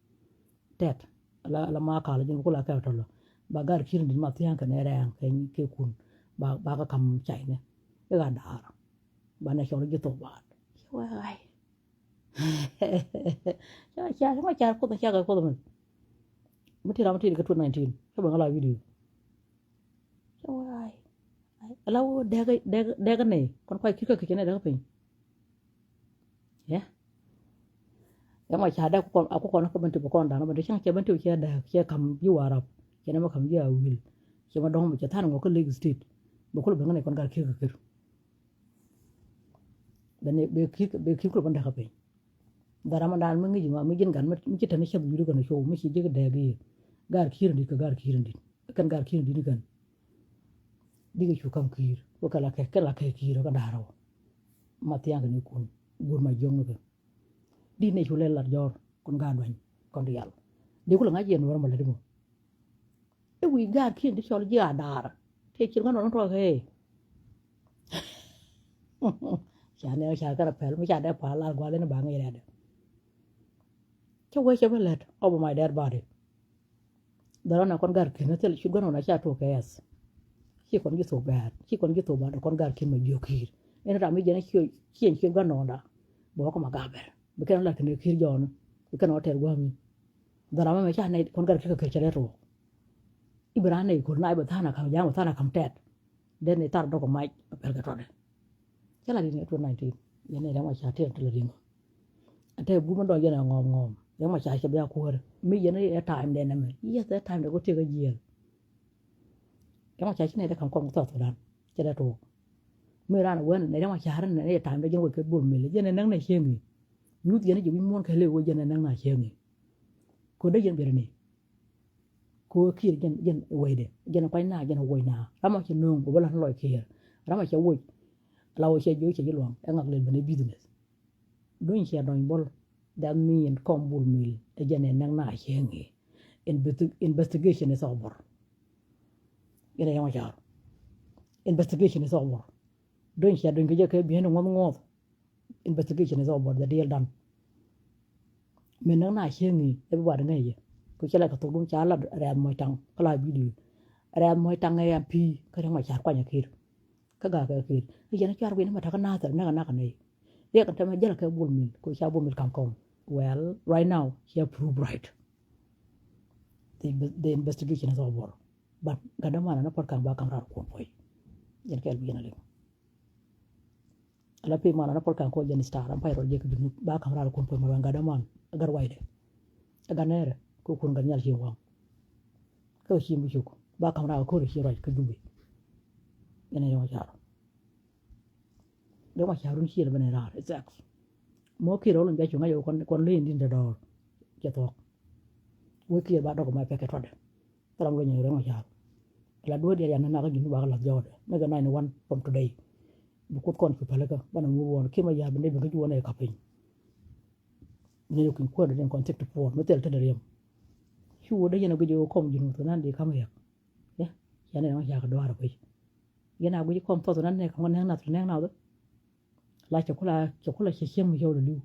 Tɛt ala ala ma kal ji̱n bi kula kɛp tɔlɔ. Ba gat ki̱n dit ma thia̱a̱ŋ kɛn rɛɛŋ kɛ kɛ kun. Ba ba kä kam ca̱cnɛ i̱ ɣa̱ da̱a̱r. Ba nɛ cɔl ji̱ thok bar. Ci wee ɣa̱y. Ca ca ca ŋa ca kuoth ca kɛ kuoth mɛ. Mi ti ram mi ti di kɛ twenty nineteen kɛ bɛ ŋa la video. Cɛ wee ɣa̱y. Ala wee dɛk dɛk dɛk nɛy kɔn kuay ki̱t kä ki̱t cɛ nɛy dɛk piny. Yɛ. Yɛ ma ca dɛk kukɔn a kukɔn kä bɛn ti bi kɔn da̱a̱n bɛn ti cäŋ cɛ bɛn ti cɛ dɛk cɛ ka̱m ji̱ Warap. Cɛ nɛ ma ka̱m ji̱ Awil. Cɛ ma dɔ̱ŋ mi cɛ tha̱a̱n ŋɔ kä Lake State. Bɛ kulɛ ben kä nɛy kɔn gat ki̱t kä ki̱t. Bɛ nɛy bɛ ki̱t bɛ ki̱t kulɛ ben dɛk kä piny. Gat ram mi daan mi ŋi̱c ma mi ji̱n gat mi ci tɛn cäth wi̱i̱du kɛn cuɔw mi ci ji̱ kɛ dɛk i̱. Gat ki̱t in dit kɛ gat ki̱t in dit. Kɛn gat ki̱n di̱t ni kɛn. Dikɛ cu ka̱m ki̱i̱r wä kɛ la kɛ kɛ la kɛ ki̱i̱r wä kɛ da̱a̱r wä. Ma thia̱a̱ŋ kɛ ni kun guur ma jiɔ̱ŋ ni kɛ. Di̱t ni cu lɛ lat jɔr kɔn gaat duany kɔn diaal. Di ku lɛ ŋa̱c yɛn wär ma lät imɔ. I̱ wi̱i̱ gaat ki̱n ti cɔl ji̱ a da̱a̱r tëë cir ŋän nɔn tɔɔk kɛ. Ca nɛ ca kɛn a pɛl mi ca dee pal lar gua̱l in ba ŋic rɛɛdɛ. Cä wee cɛ bä lät ɔbä my dead body. Dhɔran a kɔn gar ki̱n thil ci gua̱n ɣɔn a ca tuɔk kɛ ɛth. Ci kɔn ji̱ thok bɛ̈ɛ̈t ci kɔn ji̱ thok bɛ̈ɛ̈t kɔn gar ki̱n ma jiök ki̱i̱r. Ɛn ram mi jɛn a ciëŋ ci gua̱n ɣɔn da bɛ wä kɔm a gabɛr bi kɛn lat kɛn ki̱i̱r jɔɔn. Bi kɛn ɣɔn tɛr gua̱a̱mi. Dhɔran mɛmɛ ca nɛy kɔn gar ki̱n kɛ kɛ cɛ rɛt ruɔk. I̱ bi raan nɛy köl na i̱ bɛ tha̱a̱n a ka̱m ja̱a̱ŋ bɛ tha̱a̱n a ka̱m tɛt. Dee nɛy thar dɔk kɛ mac a pɛl kɛ tɔtdɛ. Cä la ri̱ŋ ɛ twenty nineteen. Yɛn ɛ Riɛk Macar tëë ti la ri̱ŋ. Ɛ tɛɛ bum dɔ̱ŋ yɛn ɛ ŋɔm ŋɔm. Riɛk Macar cɛ bia kuäär. Mi yɛn ɛ time dɛ nɛmɛ. Yes, ɛ time dɛ kɔ tëë kä jiɛɛl. Riɛk Macar ci nɛ dee ka̱m kɔn kä South Sudan. Cɛ dee tuɔɔk. Mi raan ɛ wee nɛ Riɛk Macar nɛ ɛ time dɛ jɛn wec kɛ Bol Mel. Jɛn ɛ näk nɛ cieŋ i̱. Nyuth yɛn ɛ ji̱ wi̱c muɔ̱ɔ̱n kɛ lëë wee jɛn ɛ näk nɛ cieŋ i̱. Kɛ dee yɛn biɛt ni. Kɛ ɣöö Kiir jɛn, jɛn wecdɛ, jɛn kuany na, jɛn woc na. Ram a cɛ nööŋ, wä bä la̱t ni lɔc Kiir. Ram a cɛ woc, la wä cɛ jiök cɛ ji̱ luaŋ, ɛ ŋak lel ben ɛ business. Duny cɛ dɔny bol, that mean kɔm Bol Mel, ɛ jɛn ɛ näk na cɛ ŋi̱i̱. Investi-, investigation is over. Yɛn ɛ yɛn wä ca̱r. Investigation is over. Duny cɛ duny kɛ jɛ kɛ bi̱i̱n ŋuɔth ŋuɔth. Investigation is over, the deal done. Min näk na cieŋ i̱, everybody ŋäc yɛ. Ku cɛ la kɛ thok dun ca la Rɛɛth Muɔc Taŋ, kä la video. Rɛɛth Muɔc Taŋ ɛ M P, kä Riɛk Macar kuany ɛ Kiir. Kä gak kɛ Kiir. Kä yɛn cuar wi̱n mɛ takä Nathir, näk näk nɛy. Riɛk ɛn tämɛ jäl kɛ Bol Mel, ku ca Bol Mel ka̱m kɔm. Well, right now, cɛ prove right. The, the investigation is over. But gatdä man anä Paul Kaŋ ba ka̱m raar kuɔn puɔ̱c. Yɛn kɛɛl bi yɛn a liŋ. Ala pi man anä Paul Kaŋ kɔ jɛn star an pay rɔ jek Junub ba ka̱m raar kuɔn puɔ̱c ma ruan gatdä man agar waydɛ. Agar nɛɛrɛ kɛ kun gat nyal ci waŋ. Kɛ ci mi cuk ba ka̱m raar kɔ ci ruac kɛ Jubɛ. Yɛn a yɔŋ car. Dee ma car run ci rɛ ben raar. Exact. Mɔ Kiir rɔ lun bia cu ŋa̱c kɔn, kɔn ley in din dee dɔɔr. Cɛ thuɔk. Wee Kiir ba dɔk ma pekɛ tuɔdɛ. Thil ram luny Riɛk Macar. La duɔ̱ɔ̱r diaal yan ni nak kä Junub ba kä lath jɔɔdɛ. Ni kɛ nine one from today. Bi Kuoth kɔn cu pälikä banɛ move on. Kiir Mayar bi nɛy ben kä juɔ̱ɔ̱n ɛ kap piny. Ni yok in kuäär dee kɔn thiek ti puɔɔr mi thil te dee riɛm. Cu wä dee yɛn a guic ɛ kɔm Junub Thudan di ka̱m riɛk. Yɛ, yɛn ɛ Riɛk Macar kɛ duaar ɛ kui̱. Yɛn a guic kɔm South Sudan nɛ ka̱m kɛ nɛŋ nath, nɛŋ nath. La cɛ kula, cɛ kula cɛ cieŋ mi cɛ wä lɛ li̱w.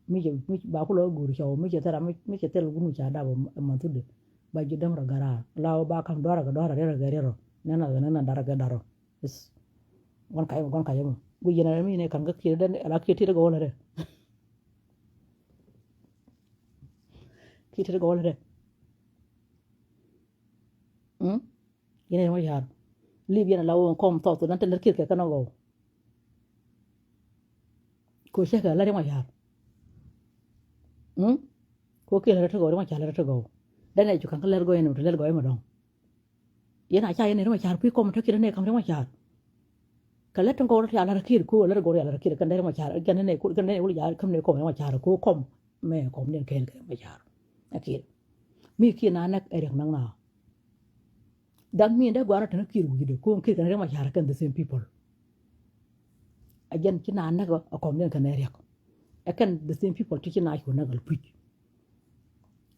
Mi cɛ, mi ba kula gur cɛ wä, mi cɛ thil ram, mi cɛ thil wun ca dap ɛ man thudɛ. Ba ji̱ däm rɔ garaar. La wä ba ka̱m duaar kɛ duaar, riɛr kɛ riɛr rɔ. Nɛn a, nɛn a dar kɛ dar rɔ. Is. Guan kayɛ mɔ, guan kayɛ mɔ. Guic yɛn a mi nɛ ka̱n kä Kiir dɛn, ala Kiir tit kɛ wä lɛ dɛ. Kiir tit kɛ wä lɛ dɛ. Mm? Yɛn ɛ Riɛk Macar. Lip yɛn a la wä kɔm South Sudan te lät Kiir kɛ kɛn a gɔw. Ko cɛ kɛ la Riɛk Macar. Mm? Ko Kiir lät te gɔw, Riɛk Macar lät te gɔw. Dɛn ɛ cu ka̱n kä lät gɔw yɛn mɛ te lät gɔw yɛn mɛ dɔ̱ŋ. Yɛn a ca yɛn ɛ Riɛk Macar kui̱ kɔm te Kiir nɛ ka̱m Riɛk Macar. Kɛ lät te gɔw rɔ ti a lät Kiir ko lät gɔw rɔ a lät Kiir kɛn dee Riɛk Macar kɛn nɛ ko kɛn nɛ wul ya ka̱m nɛ kɔm Riɛk Macar ko kɔm mɛ kɔm nɛ kɛn kɛ Riɛk Macar. A Kiir. Mi Kiir na näk ɛ riɛk näk na. That mean dee gua̱a̱r na te ni Kiir wi̱i̱dɛ ko Kiir kɛn Riɛk Macar kɛn the same people. A jɛn ci na näk ɛ kɔm ni kɛn ɛ riɛk. Ɛ kɛn the same people ti ci na cu näk ɛ puc.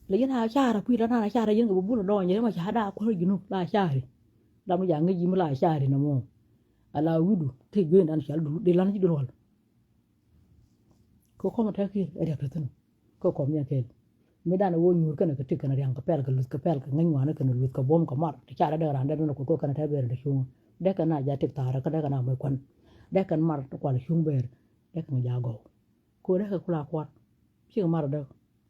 Lɛ yɛn a car ɛ puc la na car ɛ yɛn kɛ bi bul dɔɔny Riɛk Macar da kuäär Junub la car. Ram ni ja ŋäc yi mi la car ni mɔ. Ala wi̱du ti gui̱n dan cal du di lan ci du luɔl. Kɛ kɔm tɛk Kiir ɛ riɛk te thi̱n. Kɛ kɔm ni a kɛɛl. Mi dan ɛ wä nyuur kɛnɛ kɛ tik kɛnɛ riaŋ kɛ pɛl kɛ luth kɛ pɛl kɛ ŋäc ŋuani kɛnɛ luth kɛ buɔ̱m kɛ mar ti ca rɛ dee raan dee dun kɛ kɛ kɛnɛ tɛk ber dee cuŋä. Dee kɛn a ja tik thaarä kä dee kɛn a mec kuan. Dee kɛn mar ti kual cuŋ ber. Dee kɛn ja gɔw. Kɛ dee kɛ kula kuar. Cikɛ mar dee.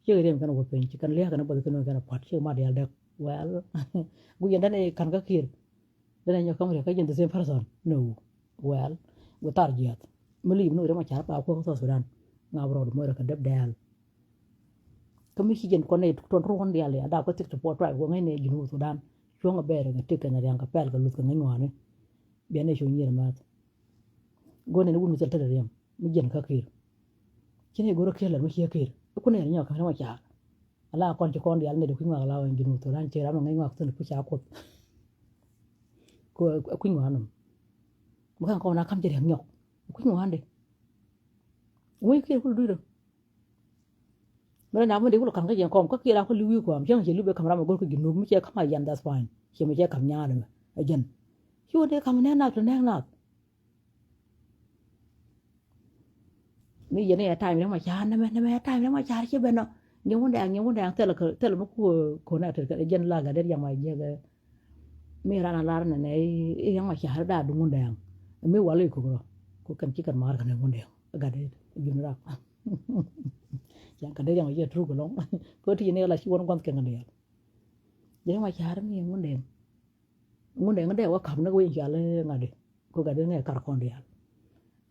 Cikɛ riɛm kɛnɛ wä piny ci kɛn lia̱a̱ kɛnɛ bäth kɛnɛ kɛnɛ pua̱t cikɛ mar diaal dee. Well, guic yɛn dee ni ka̱n kä Kiir. Dee ni nyɔk käm riɛk kä jɛn the same person. No. Well, gu thar jiath. Mi li̱i̱p ni Riɛk Macar pa kuäk kä South Sudan. Ŋa̱p rɔɔd muɔrɛ kɛ däp dɛɛl. Kä mi ci jɛn kɔn ni tuɔn ruɔn diaal ya dap kä thiek ti puɔt tuay wä ŋäc ni Junub Sudan. Cuɔ̱ŋ a bɛɛr kɛ tik kɛn a riaŋ kɛ pɛl kɛ luth kɛ ŋäc ŋuani. Bian ni cu nyier mɛth. Go̱n ni wun mi thil te riɛm. Mi jɛn kä Kiir. Ci ni go̱r kä Kiir lɛ mi ciɛ Kiir. Ikun ni nyɔk käm Riɛk Macar. Ala kɔn ci kɔn diaal nɛy di kui̱ ŋuak la wä Junub Thudan ci ram ŋäc ŋuak thi̱n kui̱ ca Kuoth. Ku kui̱ ŋuan nɔm. Mi ka̱n kɔn a ka̱m ci riɛk nyɔk kui̱ ŋuan di. Wec Kiir kul dui̱r. Mi la na mi di kul ka̱n kä jɛn kɔm kä Kiir a kul li̱w wi̱i̱ kuam cäŋ ci li̱w bɛ ka̱m ram a go̱r kä Junub mi cɛ ka̱m a yan, that's fine. Ci mi cɛ ka̱m nyaal mɛ a jɛn. Ci wä dee ka̱m nɛn nath to nɛn nath. Mi yɛn i̱ ɛ ta̱a̱ mi Riɛk Macar nɛmɛ, nɛmɛ ɛ ta̱a̱ mi Riɛk Macar ci ben ɔ. Nyin Wundɛŋ, Nyin Wundɛŋ thilɛ kɛ, thilɛ mi ku connected kɛ jɛn la gat dee riaŋ ma jiɛk ɛ. Mi ran a lar nɛnɛ i̱ Riɛk Macar da̱a̱ duŋ Wundɛŋ. Mi wal i̱ kok rɔ. Ku kɛn ci kɛn mar kɛn Wundɛŋ. Gat dee jun rap. Cɛn kɛ dee riaŋ ma jiɛk truk ɛlɔ̱ŋ. Kɛ ti ni la ci wän gua̱th kɛn kɛn diaal. Riɛk Macar mi Wundɛŋ. Ŋun dee ŋun dee wä ka̱p ni wec in cal ŋa̱di. Ku gat in ŋɛ kar kɔn diaal.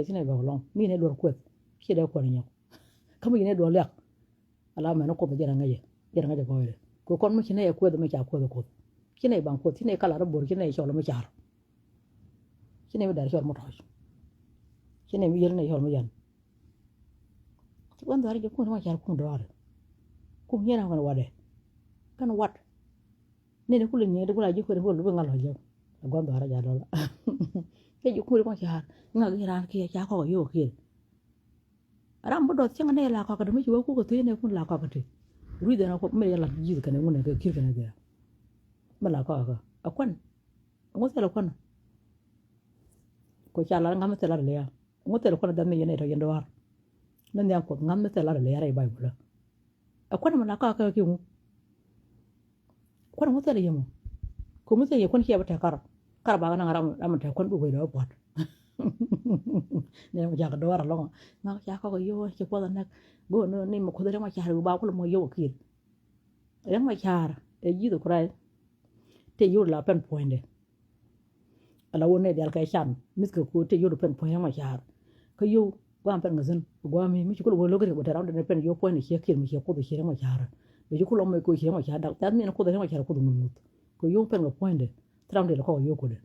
jɛ ci nɛ bɛ kɛ lɔŋ mi nɛ duɔr kueth. Ci dee kuɔn nyɔk. Kä mi ci nɛ duɔr liak. Ala mɛn kuoth jɛ rɛ ŋäcɛ jɛ rɛ ŋäcɛ gɔɔydɛ. Kɛ kɔn mi ci nɛ yɛ kueth mi ca kueth kuoth. Ci nɛ baŋ kuoth ci nɛ kalar bor ci nɛ cɔl mi car. Ci nɛ mi dar cɔl mi tɔc. Ci nɛ mi yel nɛ cɔl mi yan. Ci wän dhuar jɛ kun ma car kun dɔɔri. Kum nyɛ na kɛn wadɛ. Kɛn wat. Nini kul nyiŋ di kul a ji̱ kuɛn kul bi ŋal lɔ jiäk. A gua̱n dhuaar a jaa dɔl. Kɛ ji̱ kuɛn kɔn ca̱a̱r ŋak i̱ raan kiɛ ca kɔk a yo̱o̱k kiɛn. Ram bi dɔth cäŋ ni la kɔk a ti mi ci wee kuk a thiec ni kun la kɔk a ti. Rui̱dh ɛn a kuɔth mi yɛ lat ji̱th kɛn ŋun kɛ ki̱r kɛn kɛ. Mi la kɔk a kɛ a kuan. Ŋu thil a kuan. Ku ca lat ŋa̱m thil a lat lia̱a̱. Ŋu thil a kuan a dhɛn mi yɛn a itɔ yɛn duaar. Mi nhiam kuɔth ŋa̱m thil a lat lia̱a̱ rɛy Baibul. A kuan mi la kɔk a kɛ kiɛ ŋu. Kuan ŋu thil yɛ mɔ. Kɛ ŋu thil yɛ kuan ciɛ bä tɛ kar. Kar ba kɛ naŋ ram ram tɛ kuan bi wee dɔ puɔt. Ni mɛ cakɛ dɔɔr alɔŋ. Ŋak ca kɔk a yio̱w ci kuɔth a näk. Go̱o̱r ni mɛ kuoth Riɛk Macar wi̱i̱ ba kulɛ mɔ yio̱w a kiɛt. Riɛk Macar ɛ Jesus Christ. Tëë yio̱w la pɛn puɔ̱nydɛ. Ala wä nɛ dial kɛ can mi̱th kɛ ko̱o̱t tëë yio̱w pɛn puɔ̱ny Riɛk Macar. Kä yio̱w guam pɛn ŋäthin guami mi ci kulɛ wä lo̱k Riɛk bä te ram dɛn pɛn yio̱w puɔ̱nydɛ ciɛ kiɛt mi ciɛ kuoth ciɛ Riɛk Macar. Bɛ ci kulɛ mɛ ko̱o̱t ciɛ Riɛk Macar dak that mean kuoth Riɛk Macar kuoth ŋuth ŋuth. Kɛ yio̱w pɛn kɛ puɔ̱nydɛ. Thil ram dee lɛ kɔk a yio̱w kuɔdɛ.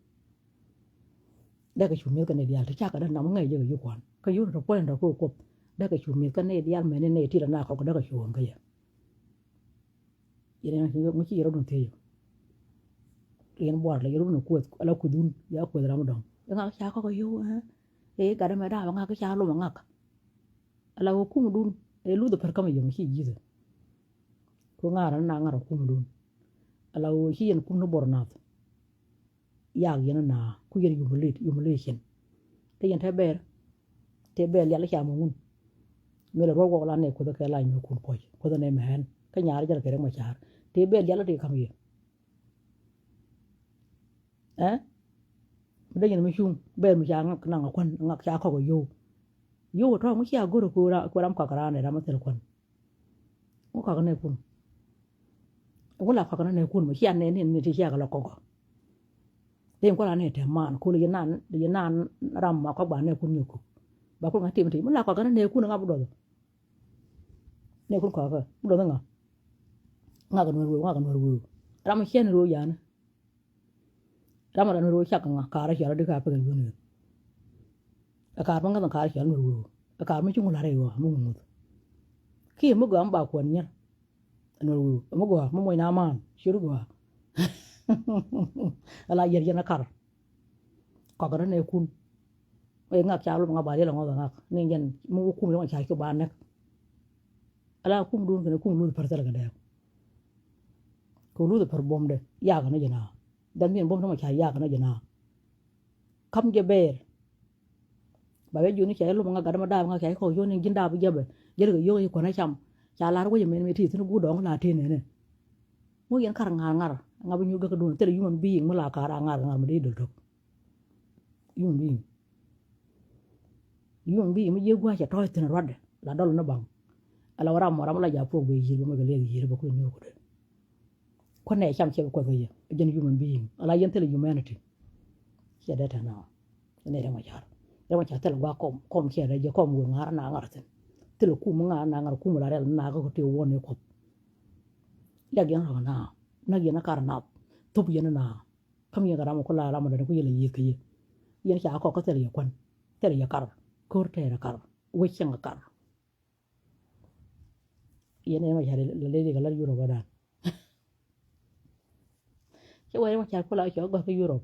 Dee kɛ cu mi̱eth kä nɛy diaal ti cakɛ dee nam ŋäc jɛ kɛ yio̱w kuan kä yio̱w tɔ̱ puɔ̱ny tɔ̱ kɛ kuoth. Dee kɛ cu mi̱eth kä nɛy diaal mɛni nɛy ti la na kɔk dee kɛ cu ɣɔn kä yɛ. Yɛn ŋu ci yɛ rɔ̱dun thiec yɛ. Yɛn buar la yɛ rɔ̱dun kueth ala kuthun ya kueth ram dɔ̱ŋ. Ɛ ŋak ca kɔk a yio̱w ɛ ɛ gat ɛmɛ da̱a̱ bɛ ŋak kä ca lom ɛ ŋak. Ala wä kumdun ɛ luth ɛ pär kä mɛ yɔ̱ŋ ci ji̱thɛ. Ku ŋa̱r ɛn na ŋa̱r ɛ kumdun. Ala wä ci yɛn kum ni bor nath. Yak yɛn na ku yɛn humiliate, humiliation. Te yɛn te bɛɛr. Te bɛɛr lial ca mɔ ŋun. Mɛl ruɔk wok la nɛ kuoth kɛ la nyuɔk kun puɔc kuoth nɛ mɛ ɛn kä nyar jɛl kɛ Riɛk Macar. Te bɛɛr lial te kam yɛ. Ɛ mi dee yɛn mi cuŋ bɛɛr mi ca ŋak naŋ a kuan ŋak ca kɔk a yio̱w. Yio̱w a tɔ̱ ŋu cia go̱r a kuɛ ram kɔk a ran ɛ ram a thil kuan. Ŋu kɔk nɛ kun. Ŋu la kɔk nɛ kun mɛ cia nɛ ni ni ti cia kɛ lɔ kɔk. Dee kuala ni tɛm man kul yɛ nan yɛ nan ram ma kɔk ba nɛ kun nyuku. Ba kul ŋa tim ti mi la kɔk nɛ kun ŋa bu dɔth. Nɛ kun kɔk bu dɔth ŋa. Ŋa kɛ nuɛr weu ŋa kɛ nuɛr weu. Ram cɛn roo yani. Ram a ran roo cak ŋa kar a cɔal a dik a pek a yun yun. Ɛ kar ma ŋa̱th ŋa kar a cɔal nuɛr weu. Ɛ kar mi ci ŋu lar a yua mi ŋu ŋuth. Kiɛ mi gɔaa mi ba kuɔn nyɛr. Ɛn wä wi̱i̱ ɛmɛ gɔaa mi muɔc na man ci ru gɔaa. Ala yɛr yɛn a kar. Kɔk rɛ nɛ kun. Ɛ ŋak ca lom ŋak ba riɛl ŋɔth ŋak ni jɛn mi wä kum yɔŋ ca cop ba nɛk. Ala kum dun kɛn kum luth pär thil kɛ dɛɛk. Kɛ luth pär buɔmdɛ yak ni jɛ na. Dɛn min buɔmdɛ mɔ ca yak ni jɛ na. Kam jɛ bɛɛr. Ba bɛ jiöni ca ilum ŋa gat ma daap ŋa ca ikɔk yoni ji̱n daap jäbɛ jälkɛ yio̱k i̱ kuanä cam. Ca lar wecä mɛn mi ti thi̱n guut dɔ̱ŋ la ti nɛnɛ. Ŋu yɛn kar ŋa̱r ŋa̱r ŋa bi nyuur gäkä duun thilɛ human being mi la kar a ŋa̱r ŋa̱r mi dee döl tök. Human being. Human being mi jiɛ gua̱a̱c ca tɔ̱ɔ̱c thi̱n ruatdɛ la dɔl ni baŋ. Ala wä ram mɔ ram la jaak puɔk bɛ yi̱i̱r bä mɛ kɛ liɛth yi̱i̱r bä kui̱ nyuur kudɛ. Kuänɛ cam cɛ bi kuɔth kɛ yɛ jɛn human being ala yɛn thilɛ humanity. Ciɛ dee tɛn nɔ. Ni Riɛk Macar. Riɛk Macar thilɛ gua̱a̱ kɔm kɔm ciɛ dee jɛ kɔm wee ŋa̱r na ŋa̱r thi̱n. Thilɛ kum ŋa̱r na ŋa̱r kum la rɛl na kä kɛ ti wuɔ̱n ni kuɔth. Liak yɛn rɔk na. Nak yɛn kar nath. Thop yɛn na. Käm yɛn kɛ ram ku la ram dɛn ku yɛn lɛ yiëth kɛ yɛ. Yɛn ca kɔk kä thilɛ yɛ kuän. Thilɛ yɛ kar. Ko̱r tɛɛrɛ kar. Wec cäŋ kar. Yɛn ɛn ma ca lɛ lɛ kɛ lar Yurop ɛ dan. Cɛ wee ma ca kula cɛ gɔ̱r kä Yurop.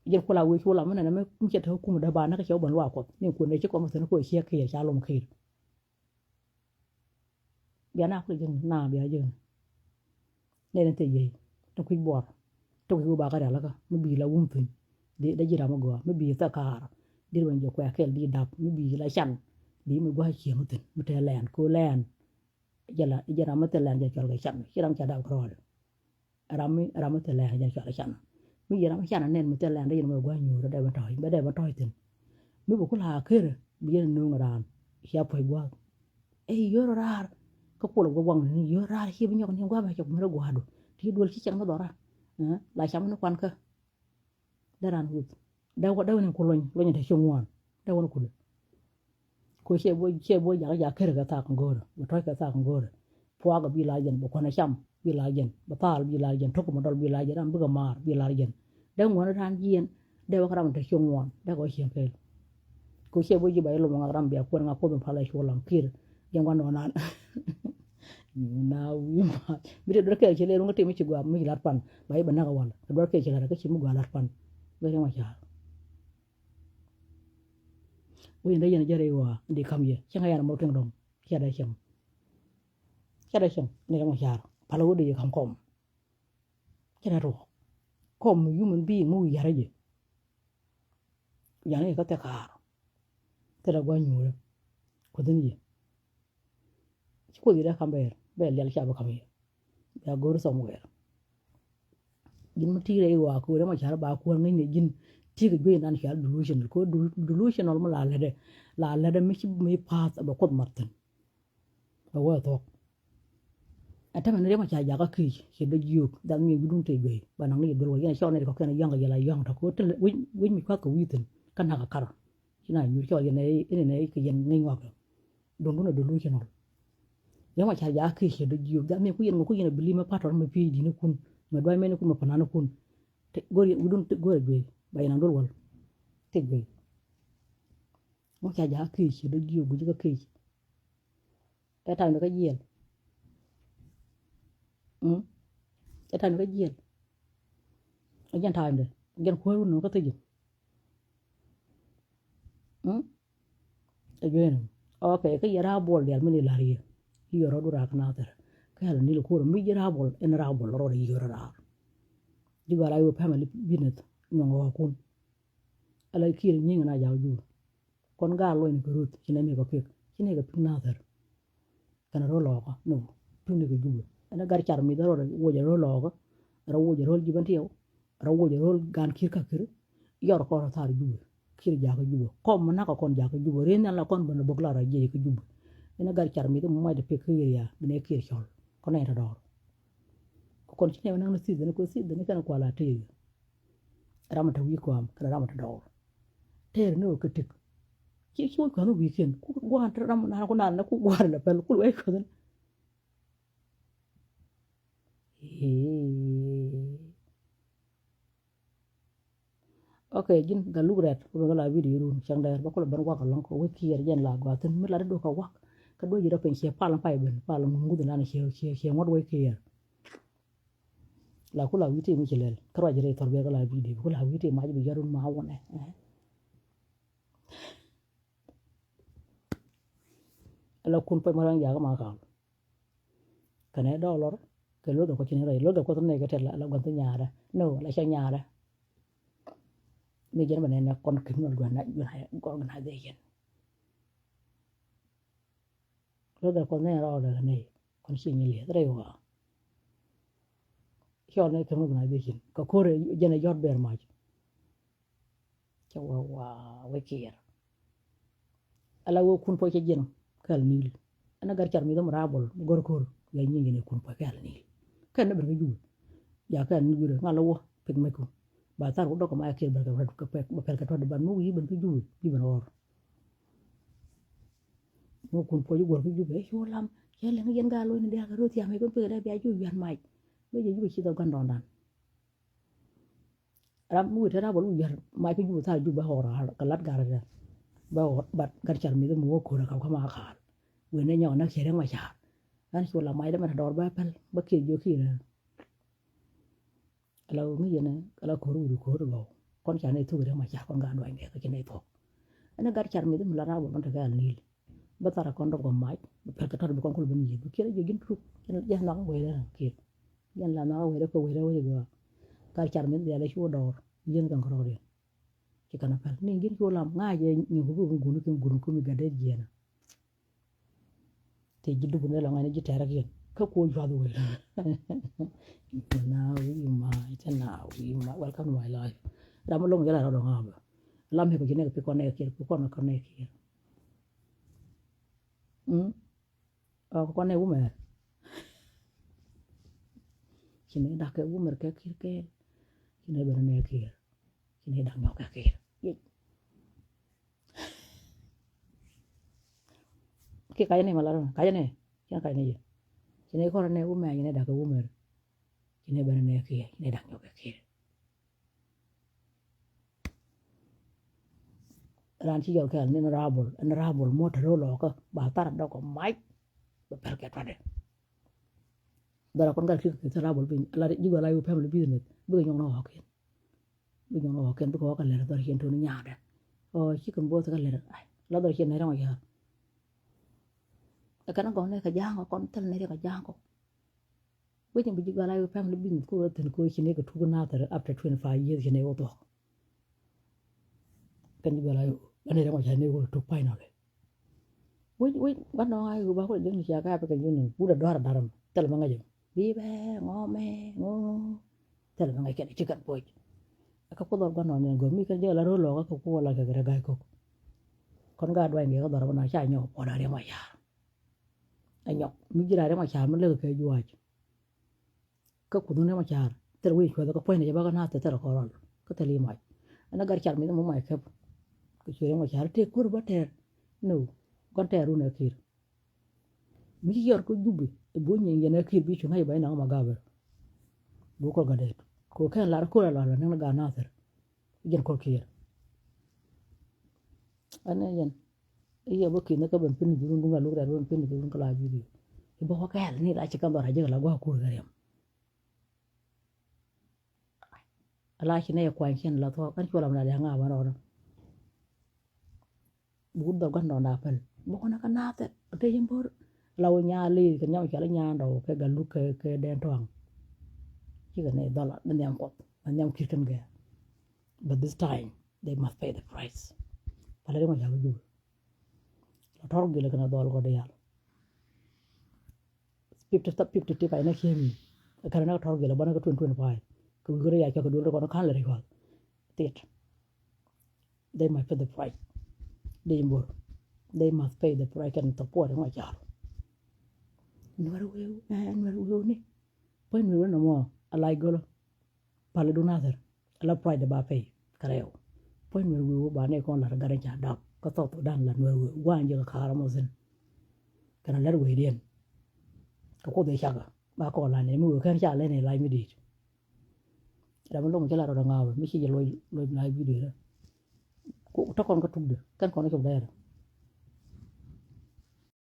Jɛn kula wee cula mi nɛnɛ mi cɛ te kum dee ba näk cɛ wä ben luaak kuɔth ni kun dee ci kɔm thi̱n ko ciek kiɛ ca lom kiɛ. Bia na kul ji̱n na bia ji̱n. Nɛn in thil yiey tin kui̱c buɔr tin kui̱c wä ba kä rialikä mi bi̱i̱ la wum thuny. Dee ji̱ ram mi gɔaa mi bi̱i̱ thäk kaar. Dee weny jɛ kuɛ kɛl dee dap mi bi̱i̱ la can. Dee mi gua̱a̱c cieŋ thi̱n mi te lɛn ko lɛn. Jɛ la jɛ ram mi thil lɛn jɛ cual kɛ can ci ram ca dap kärɔɔdɛ. Ram mi ram mi thil lɛn jɛ cual kɛ can. Mi yɛ ram mi can anɛn mi thil lɛn dee yɛn mi gua̱a̱c nyuur dee bä tɔ̱ɔ̱c bä dee bä tɔ̱ɔ̱c thi̱n. Mi bä kula kërɛ bi yɛn nööŋ raan. Cia puɔ̱c gua̱a̱k. Ɛ yio̱r raar. Kä kuɔl guɔ waŋ ni yio̱r raar ci bi nyɔk ni gua̱a̱k bɛ cɔk mi rɛ gua̱a̱du. Ti duel ci cɛŋ ni dhɔra. La cam ni kuan kä. Dee ran wuth. Dee wä dee wä ni ku lony lony te ci ŋuan. Dee wä ni kulɛ. Ko ciɛ buɔ ciɛ buɔ jakä jakä kärɛ kɛ thak go̱o̱rɛ bɛ tɔ̱c kɛ thak go̱o̱rɛ. Puakä bi la jɛn bɛ kuanɛ cam bi la jɛn bɛ thal bi la jɛn tok mɛ dɔl bi la jɛn ram bikɛ maar bi la jɛn. Dee ŋuan ran jiɛn dee wä kä ram te ci ŋuan dee kɛ wä cieŋ kɛɛl. Ko ciɛ buɔ ji̱ ba ilom ŋak ram bia kuɛn ŋak kuoth mi pal ɛ cuɔ lam kiɛr. Jɛn guan nɔnan. Na wi̱i̱ ma mi te duer kɛɛl ci lɛ ruŋ kä te mi ci gua mi ci lat pan ba i̱ bɛ nak wal kɛ duer kɛɛl ci lat kä ci mi gua lat pan. Bɛ riŋ wa car. Wec in dee yɛn jɛ rɛy ɣɔaa in dee ka̱m yɛ cäŋ a yan mɔk tiɛŋ dɔ̱ŋ. Ciɛ dee cäŋ. Ciɛ dee cäŋ in dee yɛn mɔ car pal ɣöö dee yɛ ka̱m kɔm. Ciɛ dee tuɔɔk kɔm mi human being mi wi̱i̱ ya̱rä jɛ. Yan i̱ kä thɛk ka̱a̱r thilɛ gua̱c nyuurä. Kuäth in yɛ. Ci kuoth yɛ dee ka̱m bɛɛr bɛɛr lial ca bi ka̱m yɛ. Bia go̱o̱r thɔm wɛɛr. Ji̱n mi ti̱i̱ rɛy ɣɔaa ko̱o̱r ɛmɔ ca̱r ba kuäär ŋäcni ji̱n. Ti kɛ juey nan cia delusional, ko delusional mi la lɛdɛ, la lɛdɛ mi ci mi path bɛ Kuoth mat thin. Bɛ wee thuɔk. Ɛ tämɛ ni riɛm a ca jakä kiec ci dee jiök, dhath mi wi̱dun te juey ba naŋ ni jɛ duel wä yɛn a cɔl ni ri kɔkiɛn a yɔ̱ŋ kɛ yɛl a yɔ̱ŋ tɔ ko te wec mi cuath kɛ wi̱i̱ thin kä nak a karɔ. Ci na nyuur cɔl yɛn ɛ in ɛ kɛ yɛn ŋi̱ny wakɛ. Duundun a delusional. Riɛm a ca jakä kiec ci dee jiök, dhath mi ku yɛn ŋɔ ku yɛn a believe mɛ patɔr mɛ PhD ni kun, mɛ duay mɛ ni kun, mɛ panan ni kun. Te go̱r yɛn wi̱dun te go̱r a juey ba yɛn a duel wäl. Te juey. Ŋu ca jakä kiec ci dee jiök guic kä kiec. Ɛ ta̱a̱ mi kä jiɛl. Mm. Ɛ ta̱a̱ mi kä jiɛl. Ɛ jɛn ta̱a̱ mi dɛ jɛn kuäär wun nɔ kä thi̱ji̱n. Mm. Ɛ juey ni. Ok, kä yɛ ra̱a̱ buɔl diaal mi ni la̱r yɛ. Yɛ rɔɔdu raak nathɛr. Kä yɛ la nil kuɔr mi ji̱ ra̱a̱ buɔl ɛn ra̱a̱ buɔl rɔɔd yɛ rɔɔd raar. Ji̱ gɔaa la yɛ family business nyɔŋ ɣɔkun. Ala kiɛɛr nyiŋ na jaw juur. Kɔn gaal luɔcni kɛ ruth ci nɛ mi kɛ pik ci nɛ kɛ pik nathɛr. Kɛn rɔ lɔɔkä ni wä pik ni kɛ Jubɛ ɛn ɛ gat car mith rɔ wuɔcɛ rɔ lɔɔkä. Rɔ wuɔcɛ rɔ ji̱ bän tiɛw. Rɔ wuɔcɛ rɔ gan ki̱r ka ki̱r. Yɔr kɔn rɔ thar Jubɛ ki̱r jakä Jubɛ kɔm mi nakä kɔn jakä Jubɛ rin nhial na kɔn bän bok la rɔ jiɛc kä Jubɛ. Ɛn ɛ gat car mith mi muacdɛ pik kä area bi nɛ kiɛɛr cɔl kɔn nɛ tɔ dɔɔr. Kɔn ci nɛ wä naŋ ni thith ni kɔ thith ni kɛn kual a tëë. Ram a te wi̱i̱ kɔam kɛnɛ ram a te dɔɔr. Tɛɛr ni wä kä tik. Ci ci wä kuäth ni wi̱i̱ kiɛn ku gua̱a̱r te ram na ku nal na ku gua̱a̱r la pɛl ku wä kuäth ni. Ee. Ok, ji̱n gat luk rɛt ku ben kä la video run cäŋ dɛɛr bä kulɛ ben guak alɔŋ kɛ wec kiɛɛr jɛn la gɔaa thi̱n mi lat i̱ duɔ̱k kɛ wak. Kä duɔ̱c ji̱ rɔ piny ciɛ pal in pay ben pal in ŋuth in lan ciɛ ciɛ ciɛ ŋuɔ̱t wec kiɛɛr. La ku la wi̱i̱ ti mi ci lɛl kä ruac rɛy thɔr biɛr kä la video ku la wi̱i̱ ti mac bi yɔr run ma wunɛ. Ɛ la kun pɔc ma rɔ̱ŋ jakä ma kal. Kɛnɛ dɔɔlɔr kɛ lo̱th ɛ kuɔth ci ni rɛy lo̱th ɛ kuɔth ni kɛ tɛl la gua̱n thi nyaarɛ. No, la cɛ nyaarɛ. Mi jɛn bɛ nɛn nɛ kɔn kɛ mi organization. Lo̱th ɛ kuɔth ni rɔɔdɛ kɛ nɛy kɔn ci nyi liɛth rɛy waa. Cɔl ni kɛ mi organization kɛ ko̱r jɛn ɛ jɔt bɛɛr mac. Cɛ wä wa wä kiɛɛr. Ala wä kun puɔc cɛ jiɛn kɛl nil. Ɛn a gat car mi dhɔm rabol mi gɔr ko̱r ya nyi jɛn kun puɔc kɛl nil. Kɛn ni ben kä Jubɛ. Ja kɛl nil wi̱rɛ ŋa la wä pek mɛku. Ba thar wä dɔk kɛ ma kiɛɛr ben kɛ pɛl kɛ tuɔt ban mi wi̱i̱ ben kä Jubɛ bi ben ɣɔr. Mi kun puɔc gɔr kä Jubɛ cu lam cɛ lɛŋ yɛn gaa lo̱c ni diaal kɛ ro̱th yam kɛ pek dee bia cu yuan mac. Bɛ jɛ Jubɛ ci dhɔk gan dɔɔndan. Ram mi wut te rabol wut yar mac kä Jubɛ thar Jubɛ bɛ ɣɔr kɛ lat gar kɛ bɛ ɣɔr bat gat car mi dhɛ mi wä ko̱r kɛ kama kal. Wen ne nyɔk nak cɛ rɛŋ ma car. An cu la mac dɛ mɛ ta dɔr bɛ pɛl bɛ kiɛ jiök kiɛ rɛ. Ala ŋi̱ yɛn ala ko̱r wut ko̱r gɔw kɔn ca ne thuk rɛŋ ma car kɔn ga duany kɛ kɛ ci ne thok. Ɛn gat car mi dhɛ mi la rabol kɔn te kɛ al nil. Bä thar a kɔn dɔk kɔ mac bä pɛl kɛ tɔt bi kɔn kul ben yieth bi kiɛt a jiɛ ji̱n truk. Jɛn la nhɔk a wɛɛdɛ kiɛt. Jɛn la nhɔk a wɛɛdɛ kɛ wɛɛdɛ wec gɔaa. Gal car min dhial a cu dɔɔr yieth kɛn kärɔɔdiɛn. Ci kɛn a pɛl ni ji̱n cu lam ŋa̱c jɛ nyin ku bi gun gun gun ku mi gat dee jiɛn. Te ji̱ duk ni lɔŋ ɛn ji̱ tɛrɛ kiɛn kä kuɔ juath wee. Na wi̱i̱ ma cɛ na wi̱i̱ ma welcome to my life. Ram mi loŋ jɛ la rɔɔdɔ ŋa̱ bä. Lam hɛ kɛ ji̱ nɛ kɛ pi kɔn nɛ kiɛt pi kɔn kɔn nɛ kiɛt. Mm. Ɔ kɔn nɛ wumɛr. Ci nɛ dak kɛ wumɛr kɛ kiɛr kɛɛl. Ci nɛ ben nɛ kiɛr. Ci nɛ dak nyɔk kɛ kiɛr. Yec. Ki kacä nɛ ma lar kacä nɛ. Ci nɛ kacä nɛ yɛ. Ci nɛ kɔn nɛ wumɛr ci nɛ dak kɛ wumɛr. Ci nɛ ben nɛ kiɛr. Ci nɛ dak nyɔk kɛ kiɛr. Ran ci jɔl kɛɛl ni rabol ɛn rabol muɔ̱t te ro̱o̱ lɔɔkä ba thar dɔk kɔ mac. Bɛ pɛl kɛ tuatdɛ. Dhɔra kɔn gat kik kɛ thar rabol piny la ji̱ gɔl a yo̱o̱ family business bikɛ nyɔŋ ni ɣɔ̱kiɛn. Bikɛ nyɔŋ ni ɣɔ̱kiɛn bikɛ ɣɔ̱kä lɛr dhɔr ciɛn to̱ni nyaadɛ. Ɔ ci kɛn bo̱o̱th kä lɛr la dhɔr ciɛn nɛrɛ ŋɔ ya̱a̱r. Ɛ kɛn a gɔ̱n nɛ kɛ ja̱a̱ŋ kɔ kɔn thil nɛrɛ kɛ ja̱a̱ŋ kɔ. Wec in bi ji̱ gɔl a yo̱o̱ family business ko wä thi̱n ko ci nɛ kɛ tuk nathɛr after twenty five years ci nɛ wä thuɔ̱k. Kɛn ji̱ bɛ la yo̱o̱ la ni rɛm a ca ni wä tuk finally. Wec wec ba nɔŋ a yo̱o̱ ba kulɛ ji̱ ni cia ka African Union wut a dɔ̱r a da̱r ɛmɛ thil mɛ ŋäc ɛmɛ bi bɛ ŋɔ mɛ ŋɔ. Thil mɛ ŋäc kɛn ci kɛn puɔc. Kä kuoth ɔ gua̱n nɔn ni gɔ̱r mi kɛn jɛ la ro̱l lɔkä kɛ kuoth la kɛ kɛ rɛ ga̱y kok. Kɔn ga duany kɛ kä dhɔr bä na ca nyɔk puɔ̱n a riɛm a ca̱r. Ɛ nyɔk mi ji̱ ra riɛm a ca̱r mi lek kɛ juac. Kä kuoth ni riɛm a ca̱r thil wi̱i̱ cuɛth kä puɔ̱ny ni jɛ bä kä na thil thil kɔn rɔl kä thil i̱ mac. Ɛn a gar car mi ni mɔ mac kɛp. Kɛ cuɛ riɛm a ca̱r tëë kuäär bä tɛɛr ni gua̱n tɛɛr run ɛ ki̱i̱r. Mi ci yɔr kä Jubi ɛ buɔ̱ny yɛn yɛn ɛ ki̱i̱r bi cuŋ ŋa̱c bɛ naŋ ma gabɛ. Buk kɔr gatdɛɛt kɛ kɛn lar ko̱r a lɔal bɛ naŋ ni gaa nathir. Jɛn kɔr kiɛɛr. Ɛn ɛ yɛn i̱ yɛ bä ki̱n ni kä ben pi̱n ni jurun duŋ a luk rɛt ben pi̱n ni jurun kä la video. I̱ bä wä kɛɛl ni la ci kɛn dhɔr a jek la gua̱a̱k kur kɛ riɛm. Ala ci nɛ yɛ kuany cin la thuɔk ɛn cuɔl am la diaŋ a bä rɔɔdä. Buk dhɔl gua̱n dɔɔnda päl bä kɔn kä naath ɛ te yɛn bo̱r. La wä nyaa li̱i̱ kɛ nyam cɔal i̱ nyaa dɔw kɛ gal luk kɛ kɛ dɛn tɔaŋ. Cikɛ nɛ dhɔl ni nhiam kuɔth ni nhiam ki̱r kɛn gɛɛ. But this time they must pay the price. Pälɛ ri ma ja̱ wä jubä. La tɔr gilɛ kɛn a dhɔl kɔ diaal. Fifty fifty ti kac na kiemi. Kɛn na tɔr gilɛ bä na kä twenty twenty five kɛ wi̱i̱ kɛ ri ya cɔk kɛ duel ri kɔn ka̱n lɛ ri kɔn. Tit. They must pay the price. Dee mbor. They must pay the price kɛn support ŋɔ car. Nuɛr weu, eh, nuɛr weu ni. Pä nuɛr weu nɔmɔ a lac gölö. Pal du nathir ala pride ba pay kɛ rɛw. Puɔ̱ny nuɛr wi̱i̱ wä ba nɛy kɔn lat gat in ca dap kä South Sudan la nuɛr wi̱i̱ gua̱a̱n ji̱ kɛ ka̱r mɔ thi̱n. Kɛn a lɛr wecdiɛn kɛ kuoth i̱ cakä ba kɔn la̱t nɛy mi wëë kɛn ca lɛn i̱ la̱c mi di̱i̱t. Ram mi lo̱ŋ ci lat rɔɔdɛ ŋa̱a̱p mi ci jɛ luɔc luɔc la̱c video dä. Ku tɔ̱ kɔn kä tukdä kɛn kɔn i̱ cop dɛɛrä.